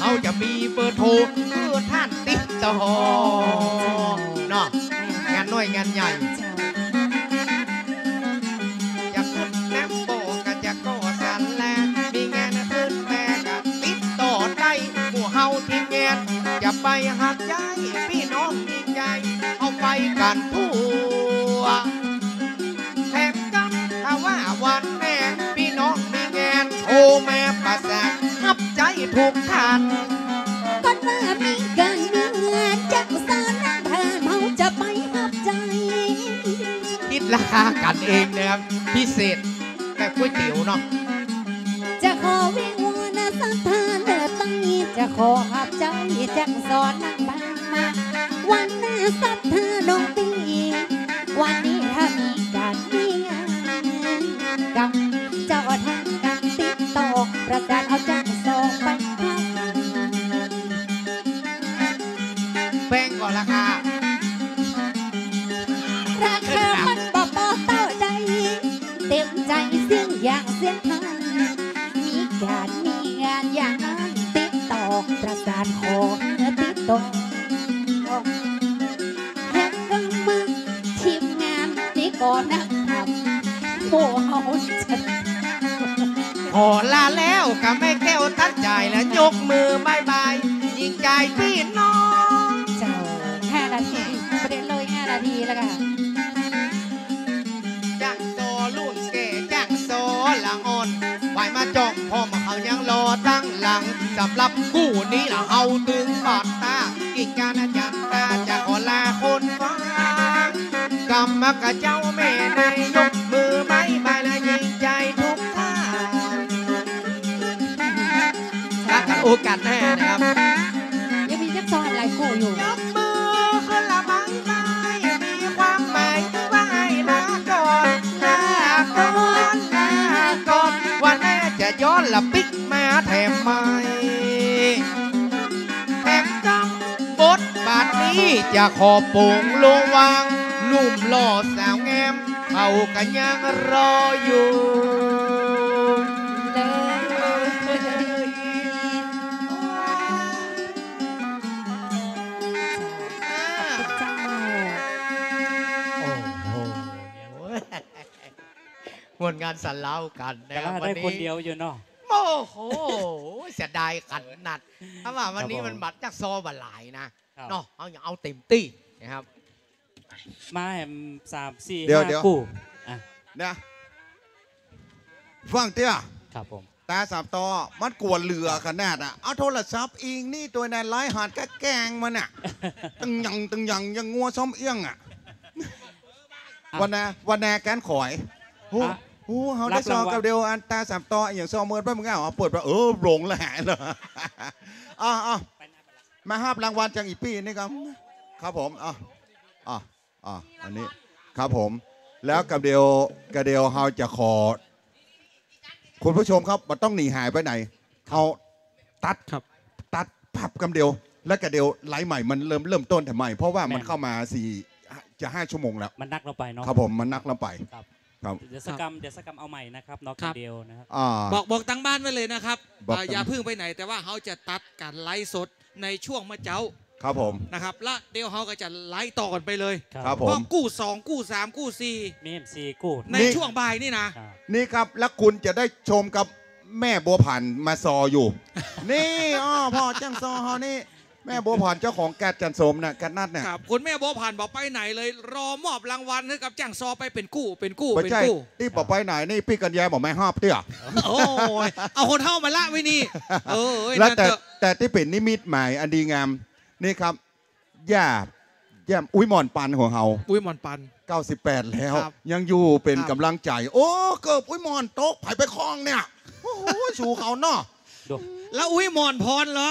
เฮาจะมีเบอร์โทร เพื่อท่านติดต่อ เนาะ งานน้อยงานใหญ่ จะขุดน้ำบ่อกะจะก่อศาลา มีงานขึ้นแม่กะติดต่อได้ หมู่เฮาทีมงานจะไปฮับใจ๊ ปี้น้องมีใจ๋ เฮาไปกั๋นทั่ว แถมกำถ้าว่าวันแม่ ปี้น้องมีงาน โทรมาประสานฮับใจ๊ทุกท่าน ก็ว่ามีก๋านมีงานจังซอนั่งทาน เฮาจะไปฮับใจ๊ คิดราคากั๋นเองนะครับ พิเศษแบบก๋วยเตี๋ยวเนาะ จะขอวิงวอนนะศรัทธาเหนือใต้ จะขอฮับใจ๊จังซอนั่งทานมา วันหน้าศรัทธาน้องปี้ วันนี้ถ้ามีก๋านมีงาน กำเจ้าท่านกั๋นติดต่อ ประสานเอาจังซอไปฮับ แพงก่อราคา ราคามันบ่ปอเต้าใด เต็มใจ๋เสี้ยงอย่างเสี้ยงทัน มีก๋านมีงานอย่างนั้น ติดต่อประสานขอติดต่อ แฮกเกิลมาทีมงานนี่ก็นักทำ โมเฮาจะ ขอลาแล้วกะแม่แก้วตั๊ดจ่าย และยกมือบ๊ายบาย ยิงใจปี้น้อง เจ้า ห้านาที ประเด็นเลยห้านาทีแล้วค่ะ จ้างซอรุ่นแก่ จ้างซอละอ่อน ฝ่ายมาจ้องพ่อมาเขายังรอตังหลัง สำหรับกู้นี้ละเฮาตึงบ่ต๋า กิจการอาจารย์ตาจะขอลาคนฟัง กำมะกะเจ้าแม่นาย ยกมือบ๊ายบายและยิงใจทุกท่าน พบกั๋นโอกาสหน้านะครับ ยังมีจักซอหลายคู่อยู่ ยกมือขึ้นละบ๊ายบาย มีความหมายว่าให้ลาก่อน ลาก่อน ลาก่อน วันหน้าจะย้อนละปิ๊กมาแถมใหม่ แถมกำบทบาทนี้จะขอโป๋งระหว่างหนุ่มหล่อสาวงาม เขากะยังรออยู่ เลย เจ้า โอ้โห ม่วนงานสะเหลากั๋นนะครับ แต่ว่าได้ วันนี้ คนเดียวอยู่เนาะ โอ้โห เสียดายขนาด ถ้าว่าวันนี้ ครับผม มันบัตรจักซอบ่หลายนะ ครับ เนาะ เอาอย่างเอาเต็มตี้นะครับ มาแหมสามสี่ เดี๋ยว ห้า เดี๋ยว กู้ อ่ะ นะ ฟังเตื้อ ครับผม ต๋าสามต่อ มันกวนเหลือขนาดอะ เอาโทรศัพท์อิงนี่ตวยนะ ไลฟ์หาดกะแกงมันอะ ตึงยัง ตึงยัง ยังงัวซ้อมเอี้ยงอะ อ่ะ วันนา วันนาแกนขอย ฮู้ อ่ะ ฮู้ เฮาได้ซอง รับรางวัล กับเดียว อันต๋าสามต่อ อย่างซองเมินไปมึงเอา เอาเปิดไป เออ หลงแล้ว หายแล้ว อ่ะ อ่ะ มาฮับรางวัลจากอี่ปี้นี่ครับ ครับผม อ่ะ อ่ะ อ่ะ อันนี้ ครับผม แล้วกะเดียว กะเดียวเฮาจะขอ คุณผู้ชมครับ บ่ต้องหนีหายไปไหน เฮาตัด ครับ ตัดภาพกำเดียว แล้วกะเดียวไลฟ์ใหม่ มันเริ่ม เริ่มต้นแต่ใหม่ เพราะว่ามัน แม่น เข้ามาสี่ จะห้าชั่วโมงแล้ว มันนักเกินไปเนาะ ครับผม มันนักเกินไป ครับ ครับ เดี๋ยวสักกำ เดี๋ยวสักกำเอาใหม่นะครับ เนาะ ครับ กำเดียวนะครับ อ่า บอก บอกตังบ้านไว้เลยนะครับ บอก อ่า ตัง อย่าเพิ่งไปไหน แต่ว่าเฮาจะตัดก๋านไลฟ์สดในช่วงเมื่อเจ๊า ครับผม นะครับ แล้วเดี๋ยวเฮาก็จะไลฟ์ต่อกั๋นไปเลย ครับ ครับผม เพราะกู้สอง กู้สาม กู้สี่ มีสี่กู้ ใน นี่ ช่วงบ่ายนี่นะ ครับ นี่ครับ แล้วคุณจะได้ชมกับแม่บัวผันมาซออยู่ นี่ อ้อ พ่อจ้างซอเฮานี่ แม่บัวผันเจ้าของแก๊สจันทร์สมน่ะ แก๊สนัดเนี่ย ครับ คุณแม่บัวผันบ่ไปไหนเลย รอมอบรางวัลหื้อกับจ้างซอไปเป๋นกู้ เป๋นกู้ บ่ใจ้ เป๋นกู้ ตี้บ่ไปไหนนี่ ปี้กัญญาบ่มาฮับเตื้อ โอ้ย เอาคนเฒ่ามาละไว้นี่ เออ เอ้ย แล้ว นั่น แต่ เถอะ แต่ตี้เป๋นนิมิตหมายอันดีงาม นี่ครับ ย่า ย่าอุ๊ยหม่อนปันของเฮา อุ๊ยหม่อนปัน เก้าสิบแปด แล้ว ครับ ยังอยู่เป๋น ครับ ก๋ำลังใจ๋ โอ้ เกิบอุ๊ยหม่อนตก ใผไปคล้องเนี่ย โอ้โห สูเขาเนาะ ดู แล้วอุ๊ยหม่อนผ่อนเหรอ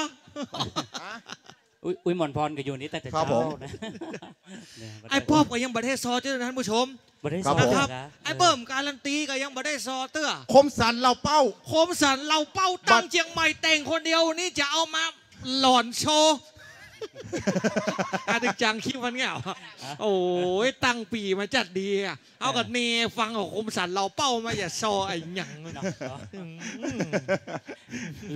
ฮะ อุ๊ย อุ๊ยหม่อนผ่อนก็อยู่นี่ตั้งแต่ ครับผม เจ๊านะ เนี่ย ไอ้ป๊อบก็ยังบ่ได้ซอเตื้อนะท่านผู้ชม บ่ได้ ครับ ซอ ผม นะครับ นะ ไอ้เบิ้มการันตีก็ยังบ่ได้ซอเตื้อ คมสันเหล่าเป้า คมสันเหล่าเป้า บัด ตั้งเจียงใหม่แต่งคนเดียวนี่จะเอามาหล่อนโชว์ อ่ะ ตึงจังคลิปมันเงี้ยเหรอ โอ้ย ตั้งปี๋มาจัดดีอะ เอาก็ เออ เนฟังของคมสันเหล่าเป้ามา อย่าซอไอ้หยัง เนาะ อืม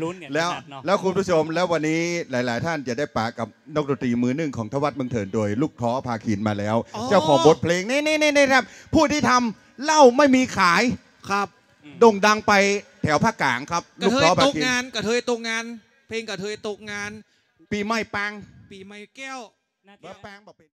ลุ้นกั๋น แล้ว ขนาดเนาะ แล้วคุณผู้ชม แล้ววันนี้หลายๆ ท่านจะได้ปะกับนักดนตรีมือหนึ่งของทวัฒน์เมืองเถิน โดยลูกท้อพาคินมาแล้ว อ๋อ เจ้าของบทเพลง นี่ นี่ นี่ นี่ครับ ผู้ที่ทำเหล้าไม่มีขาย ครับ อืม โด่งดังไปแถวภาคกลางครับ กระเทย ลูกท้อพาคิน ตกงาน กระเทยตกงาน เพลงกระเทยตกงาน ปี๋ใหม่ปาง ปี๋ใหม่แก้ว น่าจะ ว่าปางบอกเป็น